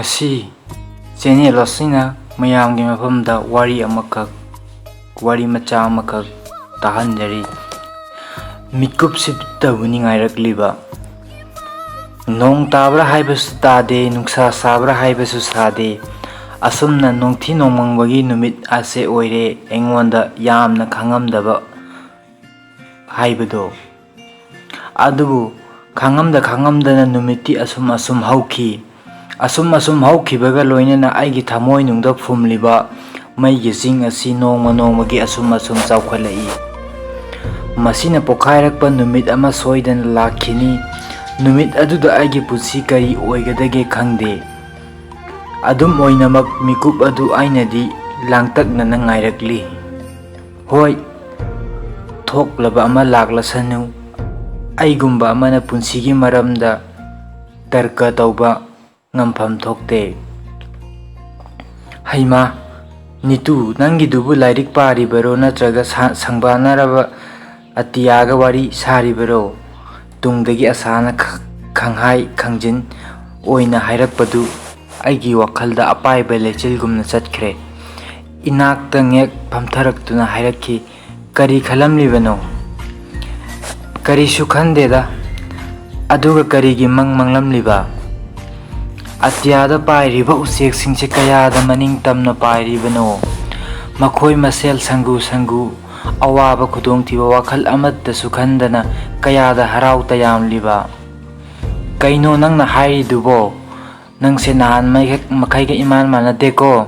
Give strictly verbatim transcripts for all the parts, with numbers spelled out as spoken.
ꯁꯤ ꯆꯦꯅꯦꯜ ꯑꯁꯤꯅ ꯃꯌꯥꯝꯒꯤ ꯃꯐꯝꯗ ꯋꯥꯔꯤ ꯑꯃꯈꯛ, ꯋꯥꯔꯤ ꯃꯆꯥ ꯑꯃꯈꯛ ꯇꯥꯍꯟꯖꯔꯤ꯫ ꯃꯤꯠꯀꯨꯞꯁꯤꯇꯕꯨ ꯅꯤꯡꯉꯥꯏꯔꯛꯂꯤꯕ꯫ ꯅꯣꯡ ꯇꯥꯕ꯭ꯔꯥ ꯍꯥꯏꯕꯁꯨ ꯇꯥꯗꯦ, ꯅꯨꯡꯁꯥ ꯁꯥꯕ꯭ꯔꯥ ꯍꯥꯏꯕꯁꯨ ꯁꯥꯗꯦ꯫ ꯑꯁꯨꯝꯅ ꯅꯣꯡꯊꯤ ꯅꯣꯡꯃꯪꯕꯒꯤ ꯅꯨꯃꯤꯠ ꯑꯁꯦ ꯑꯣꯏꯔꯦ ꯑꯩꯉꯣꯟꯗ ꯌꯥꯝꯅ ꯈꯪꯉꯝꯗꯕ ꯍꯥꯏꯕꯗꯣ꯫ ꯑꯗꯨꯕꯨ ꯈꯪꯉꯝꯗ ꯈꯪꯉꯝꯗꯅ ꯅꯨꯃꯤꯠꯇꯤ ꯑꯁꯨꯝ ꯑꯁꯨꯝ ꯍꯧꯈꯤ꯫ ꯑꯁꯨꯝ ꯑꯁꯨꯝ ꯍꯧꯈꯤꯕꯒ ꯂꯣꯏꯅꯅ ꯑꯩꯒꯤ ꯊꯃꯣꯏꯅꯨꯡꯗ ꯐꯨꯝꯂꯤꯕ ꯃꯩꯒꯤ ꯆꯤꯡ ꯑꯁꯤ ꯅꯣꯡꯃ ꯅꯣꯡꯃꯒꯤ ꯑꯁꯨꯝ ꯑꯁꯨꯝ ꯆꯥꯎꯈꯠꯂꯛꯏ꯫ ꯃꯁꯤꯅ ꯄꯣꯈꯥꯏꯔꯛꯄ ꯅꯨꯃꯤꯠ ꯑꯃ ꯁꯣꯏꯗꯅ ꯂꯥꯛꯈꯤꯅꯤ꯫ ꯅꯨꯃꯤꯠ ꯑꯗꯨꯗ ꯑꯩꯒꯤ ꯄꯨꯟꯁꯤ ꯀꯔꯤ ꯑꯣꯏꯒꯗꯒꯦ ꯈꯪꯗꯦ꯫ ꯑꯗꯨꯝ ꯑꯣꯏꯅꯃꯛ ꯃꯤꯀꯨꯞ ꯑꯗꯨ ꯑꯩꯅꯗꯤ ꯂꯥꯡꯇꯛꯅꯅ ꯉꯥꯏꯔꯛꯂꯤ꯫ ꯍꯣꯏ, ꯊꯣꯛꯂꯕ ꯑꯃ ꯂꯥꯛꯂꯁꯅꯨ, ꯑꯩꯒꯨꯝꯕ ꯑꯃꯅ ꯄꯨꯟꯁꯤꯒꯤ ꯃꯔꯝꯗ ꯇꯔꯀ ꯇꯧꯕ ꯉꯝꯐꯝ ꯊꯣꯛꯇꯦ꯫ ꯍꯩꯃꯥ, ꯅꯤꯇꯨ, ꯅꯪꯒꯤꯗꯨꯕꯨ ꯂꯥꯏꯔꯤꯛ ꯄꯥꯔꯤꯕꯔꯣ ꯅꯠꯇ꯭ꯔꯒ ꯁꯥ-, ꯁꯪꯕꯥꯅꯔꯕ ꯑꯇꯤꯌꯥꯒ ꯋꯥꯔꯤ ꯁꯥꯔꯤꯕꯔꯣ? ꯇꯨꯡꯗꯒꯤ ꯑꯁꯥꯅ ꯈ-, ꯈꯪꯍꯥꯏ ꯈꯪꯖꯤꯟ ꯑꯣꯏꯅ ꯍꯥꯏꯔꯛꯄꯗꯨ ꯑꯩꯒꯤ ꯋꯥꯈꯜꯗ ꯑꯄꯥꯏꯕ ꯂꯩꯆꯤꯜꯒꯨꯝꯅ ꯆꯠꯈ꯭ꯔꯦ꯫ ꯏꯅꯥꯛꯇ ꯉꯦꯛ ꯐꯝꯊꯔꯛꯇꯨꯅ ꯍꯥꯏꯔꯛꯈꯤ, "ꯀꯔꯤ ꯈꯜꯂꯝꯂꯤꯕꯅꯣ?" "ꯀꯔꯤꯁꯨ ꯈꯟꯗꯦꯗ꯫ ꯑꯗꯨꯒ ꯀꯔꯤꯒꯤ ꯃꯪ ꯃꯪꯂꯝꯂꯤꯕ?" "ꯑꯇꯤꯌꯥꯗ ꯄꯥꯏꯔꯤꯕ ꯎꯆꯦꯛꯁꯤꯡꯁꯦ ꯀꯌꯥꯗ ꯃꯅꯤꯡ ꯇꯝꯅ ꯄꯥꯏꯔꯤꯕꯅꯣ? ꯃꯈꯣꯏ ꯃꯁꯦꯜ ꯁꯪꯒꯨ ꯁꯪꯒꯨ, ꯑꯋꯥꯕ ꯈꯨꯗꯣꯡꯊꯤꯕ ꯋꯥꯈꯜ ꯑꯃꯠꯇꯁꯨ ꯈꯟꯗꯅ ꯀꯌꯥꯗ ꯍꯔꯥꯎ ꯇꯌꯥꯝꯂꯤꯕ?" "ꯀꯩꯅꯣ ꯅꯪꯅ ꯍꯥꯏꯔꯤꯗꯨꯕꯣ? ꯅꯪꯁꯦ ꯅꯍꯥꯟ ꯃꯩ-, ꯃꯈꯩꯒ ꯏꯃꯥꯟ ꯃꯥꯟꯅꯗꯦꯀꯣ꯫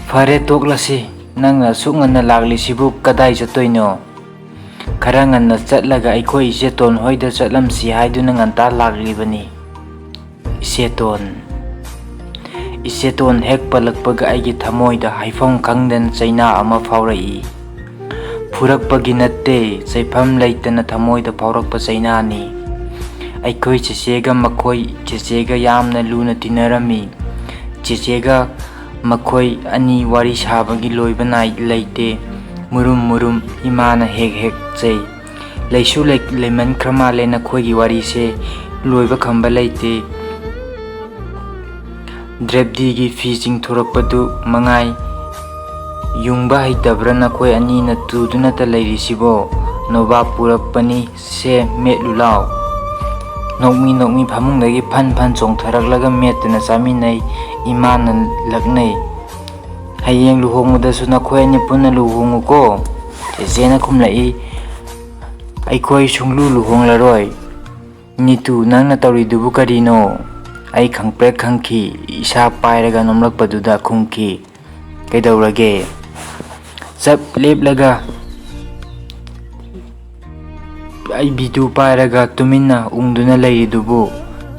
ꯐꯔꯦ, ꯇꯣꯛꯂꯁꯤ꯫ ꯅꯪꯅ ꯑꯁꯨꯛ ꯉꯟꯅ ꯂꯥꯛꯂꯤꯁꯤꯕꯨ ꯀꯗꯥꯏ ꯆꯠꯇꯣꯏꯅꯣ? ꯈꯔ ꯉꯟꯅ ꯆꯠꯂꯒ ꯑꯩꯈꯣꯏ ꯏꯆꯦꯇꯣꯟ ꯍꯣꯏꯗ ꯆꯠꯂꯝꯁꯤ ꯍꯥꯏꯗꯨꯅ ꯉꯟꯇꯥ ꯂꯥꯛꯂꯤꯕꯅꯤ꯫" "ꯏꯆꯦꯇꯣꯟ?" ꯏꯆꯦꯇꯣꯟ ꯍꯦꯛ ꯄꯜꯂꯛꯄꯒ ꯑꯩꯒꯤ ꯊꯃꯣꯏꯗ ꯍꯥꯏꯐꯝ ꯈꯪꯗꯅ ꯆꯩꯅꯥ ꯑꯃ ꯐꯥꯎꯔꯛꯏ꯫ ꯐꯨꯔꯛꯄꯒꯤ ꯅꯠꯇꯦ, ꯆꯩꯐꯝ ꯂꯩꯇꯅ ꯊꯃꯣꯏꯗ ꯐꯥꯎꯔꯛꯄ ꯆꯩꯅꯥꯅꯤ꯫ ꯑꯩꯈꯣꯏ ꯆꯦꯆꯦꯒ ꯃꯈꯣꯏ, ꯆꯦꯆꯦꯒ ꯌꯥꯝꯅ ꯂꯨꯅ ꯇꯤꯟꯅꯔꯝꯃꯤ꯫ ꯆꯦꯆꯦꯒ ꯃꯈꯣꯏ ꯑꯅꯤ ꯋꯥꯔꯤ ꯁꯥꯕꯒꯤ ꯂꯣꯏꯕ ꯅꯥꯏ-, ꯂꯩꯇꯦ꯫ ꯃꯨꯔꯨꯝ ꯃꯨꯔꯨꯝ ꯏꯃꯥꯅ ꯍꯦꯛ ꯍꯦꯛ ꯆꯩ꯫ "ꯂꯩꯁꯨ ꯂꯩ-, ꯂꯩꯃꯟꯈ꯭ꯔ ꯃꯥꯜꯂꯦ ꯅꯈꯣꯏꯒꯤ ꯋꯥꯔꯤꯁꯦ, ꯂꯣꯏꯕ ꯈꯝꯕ ꯂꯩꯇꯦ꯫" ꯗ꯭ꯔꯦꯞꯗꯤꯒꯤ ꯐꯤ ꯆꯤꯡꯊꯣꯔꯛꯄꯗꯨ ꯃꯉꯥꯏ꯫ "ꯌꯨꯡꯕ ꯍꯩꯇꯕ꯭ꯔꯥ ꯅꯈꯣꯏ ꯑꯅꯤꯅ ꯇꯨꯗꯨꯅꯇ ꯂꯩꯔꯤꯁꯤꯕꯣ? ꯅꯣꯕꯥꯞ ꯄꯨꯔꯛꯄꯅꯤ, ꯁꯦ, ꯃꯦꯠꯂꯨ ꯂꯥꯎ"꯫ ꯅꯣꯛꯃꯤ ꯅꯣꯛꯃꯤ ꯐꯃꯨꯡꯗꯒꯤ ꯐꯟ ꯐꯟ ꯆꯣꯡꯊꯔꯛꯂꯒ ꯃꯦꯠꯇꯨꯅ ꯆꯥꯃꯤꯟꯅꯩ꯫ ꯏꯃꯥꯅ ꯂꯛꯅꯩ, "ꯍꯌꯦꯡ ꯂꯨꯍꯣꯡꯕꯗꯁꯨ ꯅꯈꯣꯏ ꯑꯅꯤ ꯄꯨꯟꯅ ꯂꯨꯍꯣꯡꯉꯨꯀꯣ"꯫ ꯆꯦꯆꯦꯅ ꯈꯨꯝꯂꯛꯏ, "ꯑꯩꯈꯣꯏ ꯁꯨꯡꯂꯨ ꯂꯨꯍꯣꯡꯂꯔꯣꯏ"꯫ "ꯅꯤꯇꯨ, ꯅꯪꯅ ꯇꯧꯔꯤꯗꯨꯕꯨ ꯀꯔꯤꯅꯣ?" ꯑꯩ ꯈꯪꯄ꯭ꯔꯦꯛ ꯈꯪꯈꯤ꯫ ꯏꯁꯥ ꯄꯥꯏꯔꯒ ꯅꯣꯝꯂꯛꯄꯗꯨꯗ ꯈꯨꯝꯈꯤ, "ꯀꯩꯗꯧꯔꯒꯦ?" ꯆꯞ ꯂꯦꯞꯂꯒ ꯑꯩ ꯚꯤꯗꯨ ꯄꯥꯏꯔꯒ ꯇꯨꯃꯤꯟꯅ ꯎꯪꯗꯨꯅ ꯂꯩꯔꯤꯗꯨꯕꯨ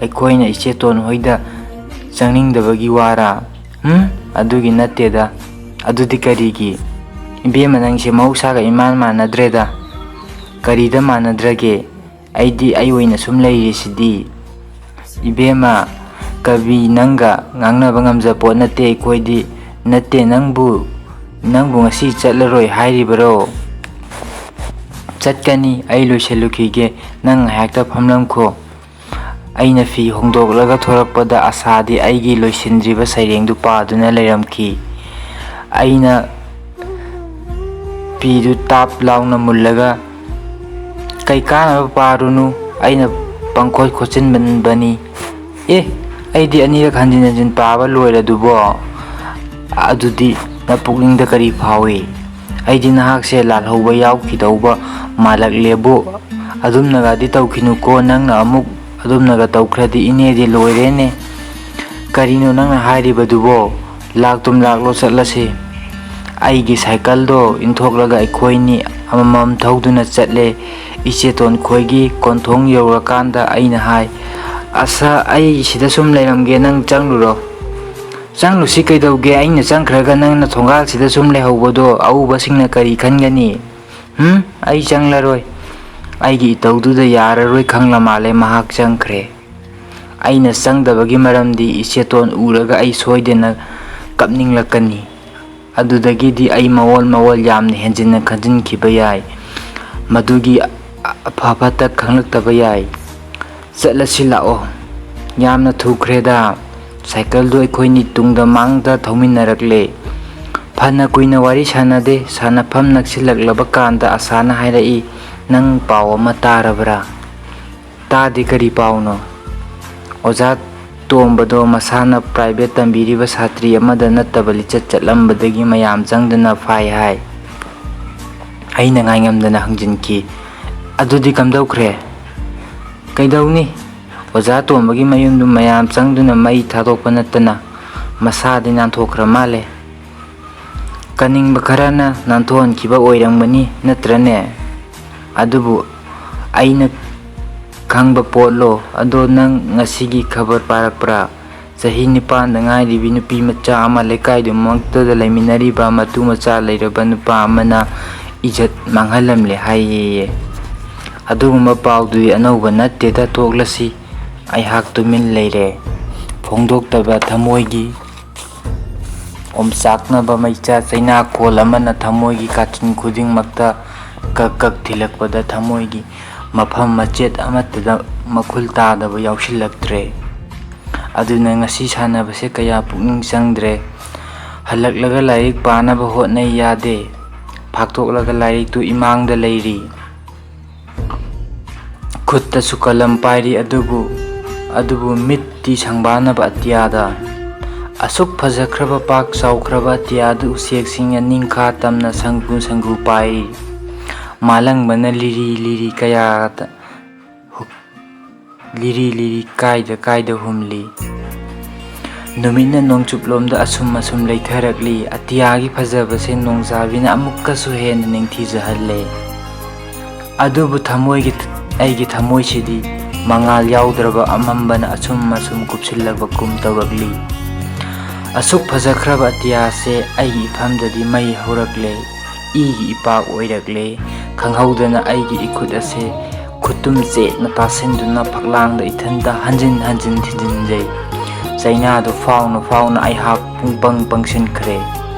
ꯑꯩꯈꯣꯏꯅ ꯏꯆꯦꯇꯣꯟ ꯍꯣꯏꯗ ꯆꯪꯅꯤꯡꯗꯕꯒꯤ ꯋꯥꯔꯥ? ꯍꯨꯝ? ꯑꯗꯨꯒꯤ ꯅꯠꯇꯦꯗ꯫ ꯑꯗꯨꯗꯤ ꯀꯔꯤꯒꯤ? ꯏꯕꯦꯝꯃ, ꯅꯪꯁꯦ ꯃꯍꯧꯁꯥꯒ ꯏꯃꯥꯟ ꯃꯥꯟꯅꯗ꯭ꯔꯦꯗ꯫ ꯀꯔꯤꯗ ꯃꯥꯟꯅꯗ꯭ꯔꯒꯦ? ꯑꯩꯗꯤ ꯑꯩ ꯑꯣꯏꯅ ꯁꯨꯝ ꯂꯩꯔꯤꯁꯤꯗꯤ꯫ ꯏꯕꯦꯝꯃ, ꯀꯕꯤ, ꯅꯪꯒ ꯉꯥꯡꯅꯕ ꯉꯝꯖꯄꯣꯠ ꯅꯠꯇꯦ ꯑꯩꯈꯣꯏꯗꯤ꯫ ꯅꯠꯇꯦ, ꯅꯪꯕꯨ, ꯅꯪꯕꯨ ꯉꯁꯤ ꯆꯠꯂꯔꯣꯏ ꯍꯥꯏꯔꯤꯕꯔꯣ? ꯆꯠꯀꯅꯤ, ꯑꯩ ꯂꯣꯏꯁꯤꯜꯂꯨꯈꯤꯒꯦ꯫ ꯅꯪ ꯉꯥꯏꯍꯥꯛꯇ ꯐꯝꯂꯝꯈꯣ꯫ ꯑꯩꯅ ꯐꯤ ꯍꯣꯡꯗꯣꯛꯂꯒ ꯊꯣꯔꯛꯄꯗ ꯑꯁꯥꯗꯤ ꯑꯩꯒꯤ ꯂꯣꯏꯁꯤꯟꯗ꯭ꯔꯤꯕ ꯁꯩꯔꯦꯡꯗꯨ ꯄꯥꯗꯨꯅ ꯂꯩꯔꯝꯈꯤ꯫ ꯑꯩꯅ ꯐꯤꯗꯨ ꯇꯥꯞ ꯂꯥꯎꯅ ꯃꯨꯜꯂꯒ, "ꯀꯩ ꯀꯥꯟꯅꯕ ꯄꯥꯔꯨꯅꯨ, ꯑꯩꯅ ꯄꯪꯈꯣꯠ ꯈꯣꯠꯆꯤꯟꯕꯅꯤ"꯫ "ꯑꯦ, ꯑꯩꯗꯤ ꯑꯅꯤꯔꯛ ꯍꯟꯖꯤꯟ ꯍꯟꯖꯤꯟ ꯄꯥꯕ ꯂꯣꯏꯔꯗꯨꯕꯣ"꯫ "ꯑꯗꯨꯗꯤ ꯅꯄꯨꯛꯅꯤꯡꯗ ꯀꯔꯤ ꯐꯥꯎꯏ?" "ꯑꯩꯗꯤ ꯅꯍꯥꯛꯁꯦ ꯂꯥꯜꯍꯧꯕ ꯌꯥꯎꯈꯤꯗꯧꯕ ꯃꯥꯜꯂꯛꯂꯦꯕꯨ꯫ ꯑꯗꯨꯝꯅꯒꯗꯤ ꯇꯧꯈꯤꯅꯨꯀꯣ, ꯅꯪꯅ ꯑꯃꯨꯛ ꯑꯗꯨꯝꯅꯒ ꯇꯧꯈ꯭ꯔꯗꯤ ꯏꯅꯦꯗꯤ ꯂꯣꯏꯔꯦꯅꯦ"꯫ "ꯀꯔꯤꯅꯣ ꯅꯪꯅ ꯍꯥꯏꯔꯤꯕꯗꯨꯕꯣ? ꯂꯥꯛꯇꯨꯝ ꯂꯥꯛꯂꯣ, ꯆꯠꯂꯁꯤ"꯫ ꯑꯩꯒꯤ ꯁꯥꯏꯀꯜꯗꯣ ꯏꯟꯊꯣꯛꯂꯒ ꯑꯩꯈꯣꯏꯅꯤ ꯑꯃꯃꯝ ꯊꯧꯗꯨꯅ ꯆꯠꯂꯦ꯫ ꯏꯆꯦꯇꯣꯟ ꯈꯣꯏꯒꯤ ꯀꯣꯟꯊꯣꯡ ꯌꯧꯔꯀꯥꯟꯗ ꯑꯩꯅ ꯍꯥꯏ, "ꯑꯁ, ꯑꯩ ꯁꯤꯗ ꯁꯨꯝ ꯂꯩꯔꯝꯒꯦ, ꯅꯪ ꯆꯪꯂꯨꯔꯣ"꯫ "ꯆꯪꯂꯨꯁꯤ ꯀꯩꯗꯧꯒꯦ? ꯑꯩꯅ ꯆꯪꯈ꯭ꯔꯒ ꯅꯪꯅ ꯊꯣꯡꯒꯥꯜꯁꯤꯗ ꯁꯨꯝ ꯂꯩꯍꯧꯕꯗꯣ ꯑꯎꯕꯁꯤꯡꯅ ꯀꯔꯤ ꯈꯟꯒꯅꯤ?" "ꯍꯨꯝ, ꯑꯩ ꯆꯪꯂꯔꯣꯏ"꯫ ꯑꯩꯒꯤ ꯏꯇꯧꯗꯨꯗ ꯌꯥꯔꯔꯣꯏ ꯈꯪꯂ ꯃꯥꯜꯂꯦ, ꯃꯍꯥꯛ ꯆꯪꯈ꯭ꯔꯦ꯫ ꯑꯩꯅ ꯆꯪꯗꯕꯒꯤ ꯃꯔꯝꯗꯤ ꯏꯆꯦꯇꯣꯟ ꯎꯔꯒ ꯑꯩ ꯁꯣꯏꯗꯅ ꯀꯞꯅꯤꯡꯂꯛꯀꯅꯤ꯫ ꯑꯗꯨꯗꯒꯤꯗꯤ ꯑꯩ ꯃꯋꯣꯜ ꯃꯋꯣꯜ ꯌꯥꯝꯅ ꯍꯦꯟꯖꯤꯟꯅ ꯈꯟꯖꯤꯟꯈꯤꯕ ꯌꯥꯏ꯫ ꯃꯗꯨꯒꯤ ꯑꯐ ꯐꯠꯇ ꯈꯪꯂꯛꯇꯕ ꯌꯥꯏ꯫ "ꯆꯠꯂꯁꯤ ꯂꯥꯛꯑꯣ"꯫ "ꯌꯥꯝꯅ ꯊꯨꯈ꯭ꯔꯦꯗ"꯫ ꯁꯥꯏꯀꯜꯗꯨ ꯑꯩꯈꯣꯏꯅꯤ ꯇꯨꯡꯗ ꯃꯥꯡꯗ ꯊꯧꯃꯤꯟꯅꯔꯛꯂꯦ꯫ ꯐꯅ ꯀꯨꯏꯅ ꯋꯥꯔꯤ ꯁꯥꯟꯅꯗꯦ꯫ ꯁꯥꯟꯅꯐꯝ ꯅꯛꯁꯤꯜꯂꯛꯂꯕ ꯀꯥꯟꯗ ꯑꯁꯥꯅ ꯍꯥꯏꯔꯛꯏ, "ꯅꯪ ꯄꯥꯎ ꯑꯃ ꯇꯥꯔꯕ꯭ꯔꯥ?" "ꯇꯥꯗꯦ, ꯀꯔꯤ ꯄꯥꯎꯅꯣ?" "ꯑꯣꯖꯥ ꯇꯣꯝꯕꯗꯣ ꯃꯁꯥꯅ ꯄ꯭ꯔꯥꯏꯚꯦꯠ ꯇꯝꯕꯤꯔꯤꯕ ꯁꯥꯇ꯭ꯔꯤ ꯑꯃꯗ ꯅꯠꯇꯕ ꯂꯤꯆꯠ ꯆꯠꯂꯝꯕꯗꯒꯤ ꯃꯌꯥꯝ ꯆꯪꯗꯨꯅ ꯐꯥꯏ ꯍꯥꯏ꯫" ꯑꯩꯅ ꯉꯥꯏꯉꯝꯗꯅ ꯍꯪꯖꯤꯟꯈꯤ, "ꯑꯗꯨꯗꯤ ꯀꯝꯗꯧꯈ꯭ꯔꯦ?" "ꯀꯩꯗꯧꯅꯤ? ꯑꯣꯖꯥ ꯇꯣꯝꯕꯒꯤ ꯃꯌꯨꯝꯗꯨ ꯃꯌꯥꯝ ꯆꯪꯗꯨꯅ ꯃꯩ ꯊꯥꯗꯣꯛꯄ ꯅꯠꯇꯅ ꯃꯁꯥꯗꯤ ꯅꯥꯟꯊꯣꯛꯈ꯭ꯔ ꯃꯥꯜꯂꯦ꯫ ꯀꯟꯅꯤꯡꯕ ꯈꯔꯅ ꯅꯥꯟꯊꯣꯛꯍꯟꯈꯤꯕ ꯑꯣꯏꯔꯝꯒꯅꯤ, ꯅꯠꯇ꯭ꯔꯅꯦ? ꯑꯗꯨꯕꯨ ꯑꯩꯅ ꯈꯪꯕ ꯄꯣꯠꯂꯣ? ꯑꯗꯣ ꯅꯪ ꯉꯁꯤꯒꯤ ꯈꯕꯔ ꯄꯥꯔꯛꯄ꯭ꯔꯥ? ꯆꯍꯤ ꯅꯤꯄꯥꯟꯗ ꯉꯥꯏꯔꯤꯕꯤ ꯅꯨꯄꯤ ꯃꯆꯥ ꯑꯃ ꯂꯩꯀꯥꯏꯗꯨꯃꯛꯇꯗ ꯂꯩꯃꯤꯟꯅꯔꯤꯕ ꯃꯇꯨ ꯃꯆꯥ ꯂꯩꯔꯕ ꯅꯨꯄꯥ ꯑꯃꯅ ꯏꯖꯠ ꯃꯥꯡꯍꯜꯂꯝꯂꯦ ꯍꯥꯏꯌꯦꯌꯦ꯫ ꯑꯗꯨꯒꯨꯝꯕ ꯄꯥꯎꯗꯨꯗꯤ ꯑꯅꯧꯕ ꯅꯠꯇꯦꯗ, ꯇꯣꯛꯂꯁꯤ꯫" ꯑꯩꯍꯥꯛ ꯇꯨꯃꯤꯟ ꯂꯩꯔꯦ꯫ ꯐꯣꯡꯗꯣꯛꯇꯕ ꯊꯃꯣꯏꯒꯤ ꯑꯣꯝꯆꯥꯛꯅꯕ ꯃꯩꯆꯥ ꯆꯩꯅꯥꯈꯣꯜ ꯑꯃꯅ ꯊꯃꯣꯏꯒꯤ ꯀꯥꯆꯤꯟ ꯈꯨꯗꯤꯡꯃꯛꯇ ꯀꯛ ꯀꯛ ꯊꯤꯜꯂꯛꯄꯗ ꯊꯃꯣꯏꯒꯤ ꯃꯐꯝ ꯃꯆꯦꯠ ꯑꯃꯠꯇꯗ ꯃꯈꯨꯜ ꯇꯥꯗꯕ ꯌꯥꯎꯁꯤꯜꯂꯛꯇ꯭ꯔꯦ꯫ ꯑꯗꯨꯅ ꯉꯁꯤ ꯁꯥꯟꯅꯕꯁꯦ ꯀꯌꯥ ꯄꯨꯛꯅꯤꯡ ꯆꯪꯗ꯭ꯔꯦ꯫ ꯍꯜꯂꯛꯂꯒ ꯂꯥꯏꯔꯤꯛ ꯄꯥꯅꯕ ꯍꯣꯠꯅꯩ, ꯌꯥꯗꯦ꯫ ꯐꯥꯛꯇꯣꯛꯂꯒ ꯂꯥꯏꯔꯤꯛꯇꯨ ꯏꯃꯥꯡꯗ ꯂꯩꯔꯤ꯫ ꯈꯨꯠꯇꯁꯨ ꯀꯂꯝ ꯄꯥꯏꯔꯤ, ꯑꯗꯨꯕꯨ, ꯑꯗꯨꯕꯨ ꯃꯤꯠꯇꯤ ꯁꯪꯕꯥꯅꯕ ꯑꯇꯤꯌꯥꯗ꯫ ꯑꯁꯨꯛ ꯐꯖꯈ꯭ꯔꯕ ꯄꯥꯛ ꯆꯥꯎꯈ꯭ꯔꯕ ꯑꯇꯤꯌꯥꯗꯨ ꯎꯆꯦꯛꯁꯤꯡꯅ ꯅꯤꯡꯈꯥ ꯇꯝꯅ ꯁꯪꯒꯨ ꯁꯪꯒꯨ ꯄꯥꯏꯔꯤ꯫ ꯃꯥꯂꯪꯕꯅ ꯂꯤꯔꯤ ꯂꯤꯔꯤ ꯀꯌꯥꯗ ꯍꯨꯛ-, ꯂꯤꯔꯤ ꯂꯤꯔꯤ ꯀꯥꯏꯗ ꯀꯥꯏꯗ ꯍꯨꯝꯂꯤ꯫ ꯅꯨꯃꯤꯠꯅ ꯅꯣꯡꯆꯨꯞꯂꯣꯝꯗ ꯑꯁꯨꯝ ꯑꯁꯨꯝ ꯂꯩꯊꯔꯛꯂꯤ꯫ ꯑꯇꯤꯌꯥꯒꯤ ꯐꯖꯕꯁꯦ ꯅꯣꯡꯖꯥꯕꯤꯅ ꯑꯃꯨꯛꯀꯁꯨ ꯍꯦꯟꯅ ꯅꯤꯡꯊꯤꯖꯍꯜꯂꯦ꯫ ꯑꯗꯨꯕꯨ ꯊꯃꯣꯏꯒꯤ, ꯑꯩꯒꯤ ꯊꯃꯣꯏꯁꯤꯗꯤ ꯃꯉꯥꯜ ꯌꯥꯎꯗ꯭ꯔꯕ ꯑꯃꯝꯕꯅ ꯑꯁꯨꯝ ꯑꯁꯨꯝ ꯀꯨꯞꯁꯤꯜꯂꯛꯄꯒꯨꯝ ꯇꯧꯔꯛꯂꯤ꯫ ꯑꯁꯨꯛ ꯐꯖꯈ꯭ꯔꯕ ꯑꯇꯤꯌꯥꯁꯦ ꯑꯩꯒꯤ ꯏꯐꯝꯗꯗꯤ ꯃꯩ ꯍꯧꯔꯛꯂꯦ, ꯏꯒꯤ ꯏꯄꯥꯛ ꯑꯣꯏꯔꯛꯂꯦ꯫ ꯈꯪꯍꯧꯗꯅ ꯑꯩꯒꯤ ꯏꯈꯨꯠ ꯑꯁꯦ ꯈꯨꯠꯇꯨꯝ ꯆꯦꯠꯅ ꯇꯥꯁꯤꯟꯗꯨꯅ ꯐꯛꯂꯥꯡꯗ ꯏꯊꯟꯇ ꯍꯟꯖꯤꯟ ꯍꯟꯖꯤꯟ ꯊꯤꯟꯖꯤꯟꯖꯩ꯫ ꯆꯩꯅꯥꯗꯨ ꯐꯥꯎꯅ ꯐꯥꯎꯅ ꯑꯩꯍꯥꯛ ꯄꯨꯡꯄꯪ ꯄꯪꯁꯤꯟꯈ꯭ꯔꯦ꯫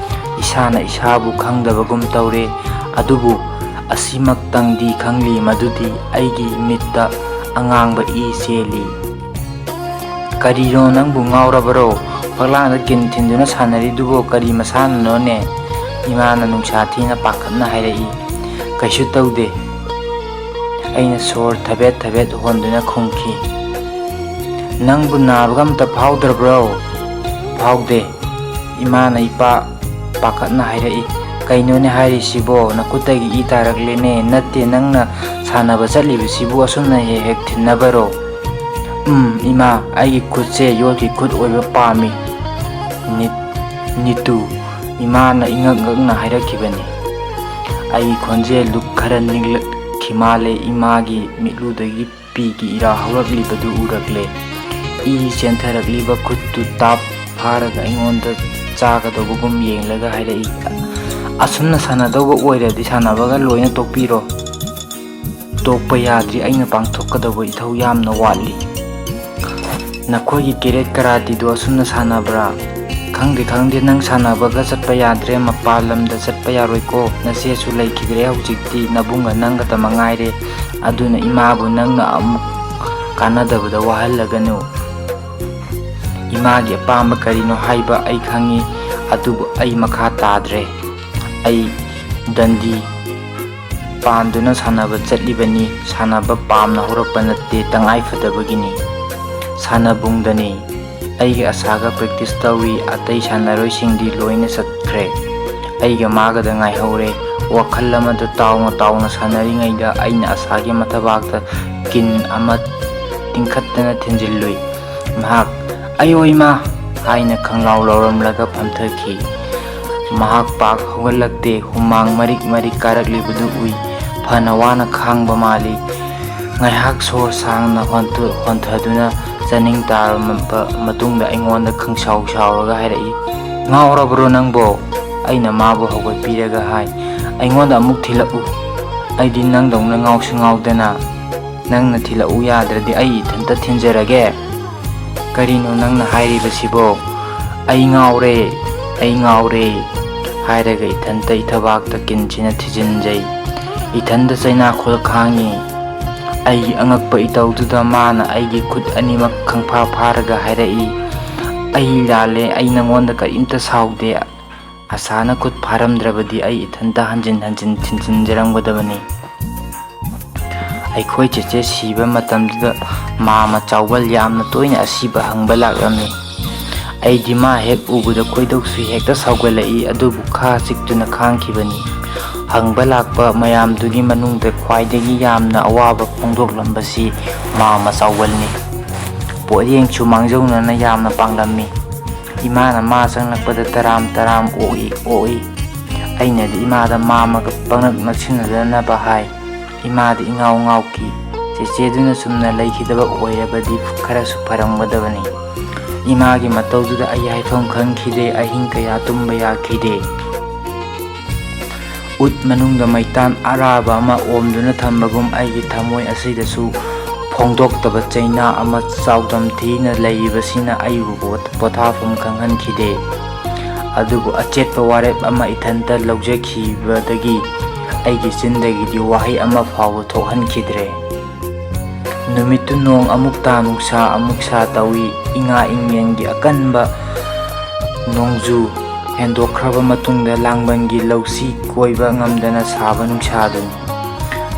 ꯏꯁꯥꯅ ꯏꯁꯥꯕꯨ ꯈꯪꯗꯕꯒꯨꯝ ꯇꯧꯔꯦ꯫ ꯑꯗꯨꯕꯨ ꯑꯁꯤꯃꯛꯇꯪꯗꯤ ꯈꯪꯂꯤ ꯃꯗꯨꯗꯤ ꯑꯩꯒꯤ ꯃꯤꯠꯇ ꯑꯉꯥꯡꯕ ꯏ ꯆꯦꯜꯂꯤ꯫ "ꯀꯔꯤꯅꯣ, ꯅꯪꯕꯨ ꯉꯥꯎꯔꯕꯔꯣ? ꯐꯛꯂꯥꯡꯗ ꯀꯤꯟ ꯊꯤꯟꯗꯨꯅ ꯁꯥꯟꯅꯔꯤꯗꯨꯕꯨ ꯀꯔꯤ ꯃꯁꯥꯟꯅꯅꯣꯅꯦ?" ꯏꯃꯥꯅ ꯅꯨꯡꯁꯥ ꯊꯤꯅ ꯄꯥꯈꯠꯅ ꯍꯥꯏꯔꯛꯏ꯫ "ꯀꯩꯁꯨ ꯇꯧꯗꯦ," ꯑꯩꯅ ꯁꯣꯔ ꯊꯕꯦꯠ ꯊꯕꯦꯠ ꯍꯣꯟꯗꯨꯅ ꯈꯨꯝꯈꯤ꯫ "ꯅꯪꯕꯨ ꯅꯥꯕꯒ ꯑꯝꯇ ꯐꯥꯎꯗ꯭ꯔꯕ꯭ꯔꯣ?" "ꯐꯥꯎꯗꯦ," ꯏꯃꯥꯅ ꯏꯄꯥ ꯄꯥꯈꯠꯅ ꯍꯥꯏꯔꯛꯏ꯫ "ꯀꯩꯅꯣꯅꯦ ꯍꯥꯏꯔꯤꯁꯤꯕꯣ? ꯅꯈꯨꯠꯇꯒꯤ ꯏ ꯇꯥꯔꯛꯂꯦꯅꯦ꯫ ꯅꯠꯇꯦ, ꯅꯪꯅ ꯁꯥꯟꯅꯕ ꯆꯠꯂꯤꯕꯁꯤꯕꯨ ꯑꯁꯨꯝꯅ ꯍꯦꯛ ꯍꯦꯛ ꯊꯤꯟꯅꯕꯔꯣ?" "ꯎꯝ, ꯏꯃꯥ, ꯑꯩꯒꯤ ꯈꯨꯠꯁꯦ ꯌꯣꯠꯀꯤ ꯈꯨꯠ ꯑꯣꯏꯕ ꯄꯥꯝꯃꯤ, ꯅꯤꯠ-, ꯅꯤꯇꯨ," ꯏꯃꯥꯅ ꯏꯉꯛ ꯉꯛꯅ ꯍꯥꯏꯔꯛꯈꯤꯕꯅꯤ꯫ ꯑꯩꯒꯤ ꯈꯣꯟꯖꯦꯜꯗꯨ ꯈꯔ ꯅꯤꯛꯂꯛꯈꯤ ꯃꯥꯜꯂꯦ꯫ ꯏꯃꯥꯒꯤ ꯃꯤꯠꯂꯨꯗꯒꯤ ꯄꯤꯒꯤ ꯏꯔꯥ ꯍꯧꯔꯛꯂꯤꯕꯗꯨ ꯎꯔꯛꯂꯦ꯫ ꯏ ꯆꯦꯟꯊꯔꯛꯂꯤꯕ ꯈꯨꯠꯇꯨ ꯇꯥꯞ ꯐꯥꯔꯒ ꯑꯩꯉꯣꯟꯗ ꯆꯥꯒꯗꯧꯕꯒꯨꯝ ꯌꯦꯡꯂꯒ ꯍꯥꯏꯔꯛꯏ, "ꯑꯁꯨꯝꯅ ꯁꯥꯟꯅꯗꯧꯕ ꯑꯣꯏꯔꯗꯤ ꯁꯥꯟꯅꯕꯒ ꯂꯣꯏꯅ ꯇꯣꯛꯄꯤꯔꯣ꯫ ꯇꯣꯛꯄ ꯌꯥꯗ꯭ꯔꯤ, ꯑꯩꯅ ꯄꯥꯡꯊꯣꯛꯀꯗꯧꯕ ꯏꯊꯧ ꯌꯥꯝꯅ ꯋꯥꯠꯂꯤ꯫" "ꯅꯈꯣꯏꯒꯤ ꯀꯦꯔꯦꯠ ꯀꯔꯥꯇꯤꯗꯣ ꯑꯁꯨꯝꯅ ꯁꯥꯟꯅꯕ꯭ꯔꯥ?" "ꯈꯪꯗꯦ, ꯈꯪꯗꯦ, ꯅꯪ ꯁꯥꯟꯅꯕꯒ ꯆꯠꯄ ꯌꯥꯗ꯭ꯔꯦ, ꯃꯄꯥꯟ ꯂꯝꯗ ꯆꯠꯄ ꯌꯥꯔꯣꯏꯀꯣ, ꯅꯆꯦꯁꯨ ꯂꯩꯈꯤꯗ꯭ꯔꯦ ꯍꯧꯖꯤꯛꯇꯤ, ꯅꯕꯨꯡꯒ ꯅꯪ ꯈꯛꯇ ꯃꯉꯥꯏꯔꯦ, ꯑꯗꯨꯅ ꯏꯃꯥꯕꯨ ꯅꯪꯅ ꯑꯃꯨꯛ ꯀꯥꯟꯅꯗꯕꯗ ꯋꯥꯍꯜꯂꯒꯅꯨ꯫" ꯏꯃꯥꯒꯤ ꯑꯄꯥꯝꯕ ꯀꯔꯤꯅꯣ ꯍꯥꯏꯕ ꯑꯩ ꯈꯪꯉꯤ, ꯑꯗꯨꯕꯨ ꯑꯩ ꯃꯈꯥ ꯇꯥꯗ꯭ꯔꯦ꯫ ꯑꯩ ꯗꯟꯗꯤ ꯄꯥꯟꯗꯨꯅ ꯁꯥꯟꯅꯕ ꯆꯠꯂꯤꯕꯅꯤ꯫ ꯁꯥꯟꯅꯕ ꯄꯥꯝꯅ ꯍꯧꯔꯛꯄ ꯅꯠꯇꯦ, ꯇꯉꯥꯏ ꯐꯗꯕꯒꯤꯅꯤ꯫ ꯁꯥꯟꯅꯕꯨꯡꯗꯅꯤ꯫ ꯑꯩꯒ ꯑꯁꯥꯒ practice ꯇꯧꯏ, ꯑꯇꯩ ꯁꯥꯟꯅꯔꯣꯏꯁꯤꯡꯗꯤ ꯂꯣꯏꯅ ꯆꯠꯈ꯭ꯔꯦ꯫ ꯑꯩꯒ ꯃꯥꯒꯗ ꯉꯥꯏꯍꯧꯔꯦ꯫ ꯋꯥꯈꯜ ꯑꯃꯗ ꯇꯥꯎꯅ ꯇꯥꯎꯅ ꯁꯥꯟꯅꯔꯤꯉꯩꯗ ꯑꯩꯅ ꯑꯁꯥꯒꯤ ꯃꯊꯕꯥꯛꯇ ꯀꯤꯟ ꯑꯃ ꯇꯤꯡꯈꯠꯇꯅ ꯊꯤꯟꯖꯤꯜꯂꯨꯏ꯫ ꯃꯍꯥꯛ "ꯑꯌꯣ ꯏꯃꯥ!" ꯍꯥꯏꯅ ꯈꯪꯂꯥꯎ ꯂꯥꯎꯔꯝꯂꯒ ꯐꯝꯊꯈꯤ꯫ ꯃꯍꯥꯛ ꯄꯥꯛ ꯍꯧꯒꯠꯂꯛꯇꯦ꯫ ꯍꯨꯃꯥꯡ ꯃꯔꯤꯛ ꯃꯔꯤꯛ ꯀꯥꯔꯛꯂꯤꯕꯗꯨ ꯎꯏ꯫ ꯐꯅ ꯋꯥꯅ ꯈꯥꯡꯕ ꯃꯥꯜꯂꯤ꯫ ꯉꯥꯏꯍꯥꯛ ꯁꯣꯔ ꯁꯥꯡꯅ ꯍꯣꯟꯊ-, ꯍꯣꯟꯊꯗꯨꯅ ꯆꯥꯅꯤꯡ ꯇꯥꯔꯕ ꯃꯇꯨꯡꯗ ꯑꯩꯉꯣꯟꯗ ꯈꯪꯁꯥꯎ ꯁꯥꯎꯔꯒ ꯍꯥꯏꯔꯛꯏ, "ꯉꯥꯎꯔꯕ꯭ꯔꯣ ꯅꯪꯕꯣ?" ꯑꯩꯅ ꯃꯥꯕꯨ ꯍꯧꯒꯠꯄꯤꯔꯒ ꯍꯥꯏ, "ꯑꯩꯉꯣꯟꯗ ꯑꯃꯨꯛ ꯊꯤꯜꯂꯛꯎ꯫ ꯑꯩꯗꯤ ꯅꯪꯗꯧꯅ ꯉꯥꯎꯁꯨ ꯉꯥꯎꯗꯅ꯫ ꯅꯪꯅ ꯊꯤꯜꯂꯛꯎ ꯌꯥꯗ꯭ꯔꯗꯤ ꯑꯩ ꯏꯊꯟꯇ ꯊꯤꯟꯖꯔꯒꯦ꯫" "ꯀꯔꯤꯅꯣ ꯅꯪꯅ ꯍꯥꯏꯔꯤꯕꯁꯤꯕꯣ? ꯑꯩ ꯉꯥꯎꯔꯦ, ꯑꯩ ꯉꯥꯎꯔꯦ," ꯍꯥꯏꯔꯒ ꯏꯊꯟꯇ ꯏꯊꯕꯥꯛꯇ ꯀꯤꯟꯁꯤꯅ ꯊꯤꯖꯤꯟꯖꯩ꯫ ꯏꯊꯟꯇ ꯆꯩꯅꯥꯈꯣꯜ ꯈꯥꯡꯉꯤ꯫ ꯑꯩꯒꯤ ꯑꯉꯛꯄ ꯏꯇꯧꯗꯨꯗ ꯃꯥꯅ ꯑꯩꯒꯤ ꯈꯨꯠ ꯑꯅꯤꯃꯛ ꯈꯪꯐꯥ ꯐꯥꯔꯒ ꯍꯥꯏꯔꯛꯏ, "ꯑꯩ ꯂꯥꯜꯂꯦ, ꯑꯩ ꯅꯉꯣꯟꯗ ꯀꯔꯤꯝꯇ ꯁꯥꯎꯗꯦ꯫ ꯑꯁꯥꯅ ꯈꯨꯠ ꯐꯥꯔꯝꯗ꯭ꯔꯕꯗꯤ ꯑꯩ ꯏꯊꯟꯇ ꯍꯟꯖꯤꯟ ꯍꯟꯖꯤꯟ ꯊꯤꯟꯖꯤꯟꯖꯔꯝꯒꯗꯕꯅꯤ"꯫ ꯑꯩꯈꯣꯏ ꯆꯦꯆꯦ ꯁꯤꯕ ꯃꯇꯝꯗꯨꯗ ꯃꯥꯃ ꯆꯥꯎꯕꯜ ꯌꯥꯝꯅ ꯇꯣꯏꯅ ꯑꯁꯤꯕ ꯍꯪꯕ ꯂꯥꯛꯂꯝꯃꯤ꯫ ꯑꯩꯗꯤ ꯃꯥ ꯍꯦꯛ ꯎꯕꯗ ꯈꯣꯏꯗꯧꯁꯨ ꯍꯦꯛꯇ ꯁꯥꯎꯒꯠꯂꯛꯏ, ꯑꯗꯨꯕꯨ ꯈꯥ ꯆꯤꯛꯇꯨꯅ ꯈꯥꯡꯈꯤꯕꯅꯤ꯫ ꯍꯪꯕ ꯂꯥꯛꯄ ꯃꯌꯥꯝꯗꯨꯒꯤ ꯃꯅꯨꯡꯗ ꯈ꯭ꯋꯥꯏꯗꯒꯤ ꯌꯥꯝꯅ ꯑꯋꯥꯕ ꯐꯣꯡꯗꯣꯛꯂꯝꯕꯁꯤ ꯃꯥꯃ ꯆꯥꯎꯕꯜꯅꯤ꯫ ꯄꯣꯠꯌꯦꯡꯁꯨ ꯃꯥꯡꯖꯧꯅꯅ ꯌꯥꯝꯅ ꯄꯥꯡꯂꯝꯃꯤ꯫ ꯏꯃꯥꯅ ꯃꯥ ꯆꯪꯂꯛꯄꯗ ꯇꯔꯥꯝ ꯇꯔꯥꯝ ꯑꯣꯛꯏ ꯑꯣꯛꯏ꯫ ꯑꯩꯅꯗꯤ ꯏꯃꯥꯗ ꯃꯥꯃꯒ ꯄꯪꯅꯛ ꯅꯛꯁꯤꯟꯅꯗꯅꯕ ꯍꯥꯏ꯫ ꯏꯃꯥꯗꯤ ꯏꯉꯥꯎ ꯉꯥꯎꯈꯤ꯫ ꯆꯦꯆꯦꯗꯨꯅ ꯆꯨꯝꯅ ꯂꯩꯈꯤꯗꯕ ꯑꯣꯏꯔꯕꯗꯤ ꯈꯔꯁꯨ ꯐꯔꯝꯒꯗꯕꯅꯤ꯫ ꯏꯃꯥꯒꯤ ꯃꯇꯧꯗꯨꯗ ꯑꯩ ꯍꯥꯏꯐꯝ ꯈꯪꯈꯤꯗꯦ, ꯑꯍꯤꯡ ꯀꯌꯥ ꯇꯨꯝꯕ ꯌꯥꯈꯤꯗꯦ꯫ ꯎꯠ ꯃꯅꯨꯡꯗ ꯃꯩꯇꯥꯟ ꯑꯔꯥꯕ ꯑꯃ ꯑꯣꯝꯗꯨꯅ ꯊꯝꯕꯒꯨꯝ ꯑꯩꯒꯤ ꯊꯃꯣꯏ ꯑꯁꯤꯗꯁꯨ ꯐꯣꯡꯗꯣꯛꯇꯕ ꯆꯩꯅꯥ ꯑꯃ ꯆꯥꯎꯗꯝ ꯊꯤꯅ ꯂꯩꯔꯤꯕꯁꯤꯅ ꯑꯩꯕꯨ ꯄꯣꯊꯥꯐꯝ ꯈꯪꯍꯟꯈꯤꯗꯦ꯫ ꯑꯗꯨꯕꯨ ꯑꯆꯦꯠꯄ ꯋꯥꯔꯦꯞ ꯑꯃ ꯏꯊꯟꯇ ꯂꯧꯖꯈꯤꯕꯗꯒꯤ ꯑꯩꯒꯤ ꯆꯤꯟꯗꯒꯤꯗꯤ ꯋꯥꯍꯩ ꯑꯃ ꯐꯥꯎꯕ ꯊꯣꯛꯍꯟꯈꯤꯗ꯭ꯔꯦ꯫ ꯅꯨꯃꯤꯠꯇꯨ ꯅꯣꯡ ꯑꯃꯨꯛ ꯇꯥ, ꯅꯨꯡꯁꯥ ꯑꯃꯨꯛ ꯁꯥ ꯇꯧꯏ꯫ ꯏꯉꯥ ꯏꯉꯦꯟꯒꯤ ꯑꯀꯟꯕ ꯅꯣꯡꯖꯨ ꯍꯦꯟꯗꯣꯛꯈ꯭ꯔꯕ ꯃꯇꯨꯡꯗ ꯂꯥꯡꯕꯟꯒꯤ ꯂꯧꯁꯤ ꯀꯣꯏꯕ ꯉꯝꯗꯅ ꯁꯥꯕ ꯅꯨꯡꯁꯥꯗꯨꯅꯤ꯫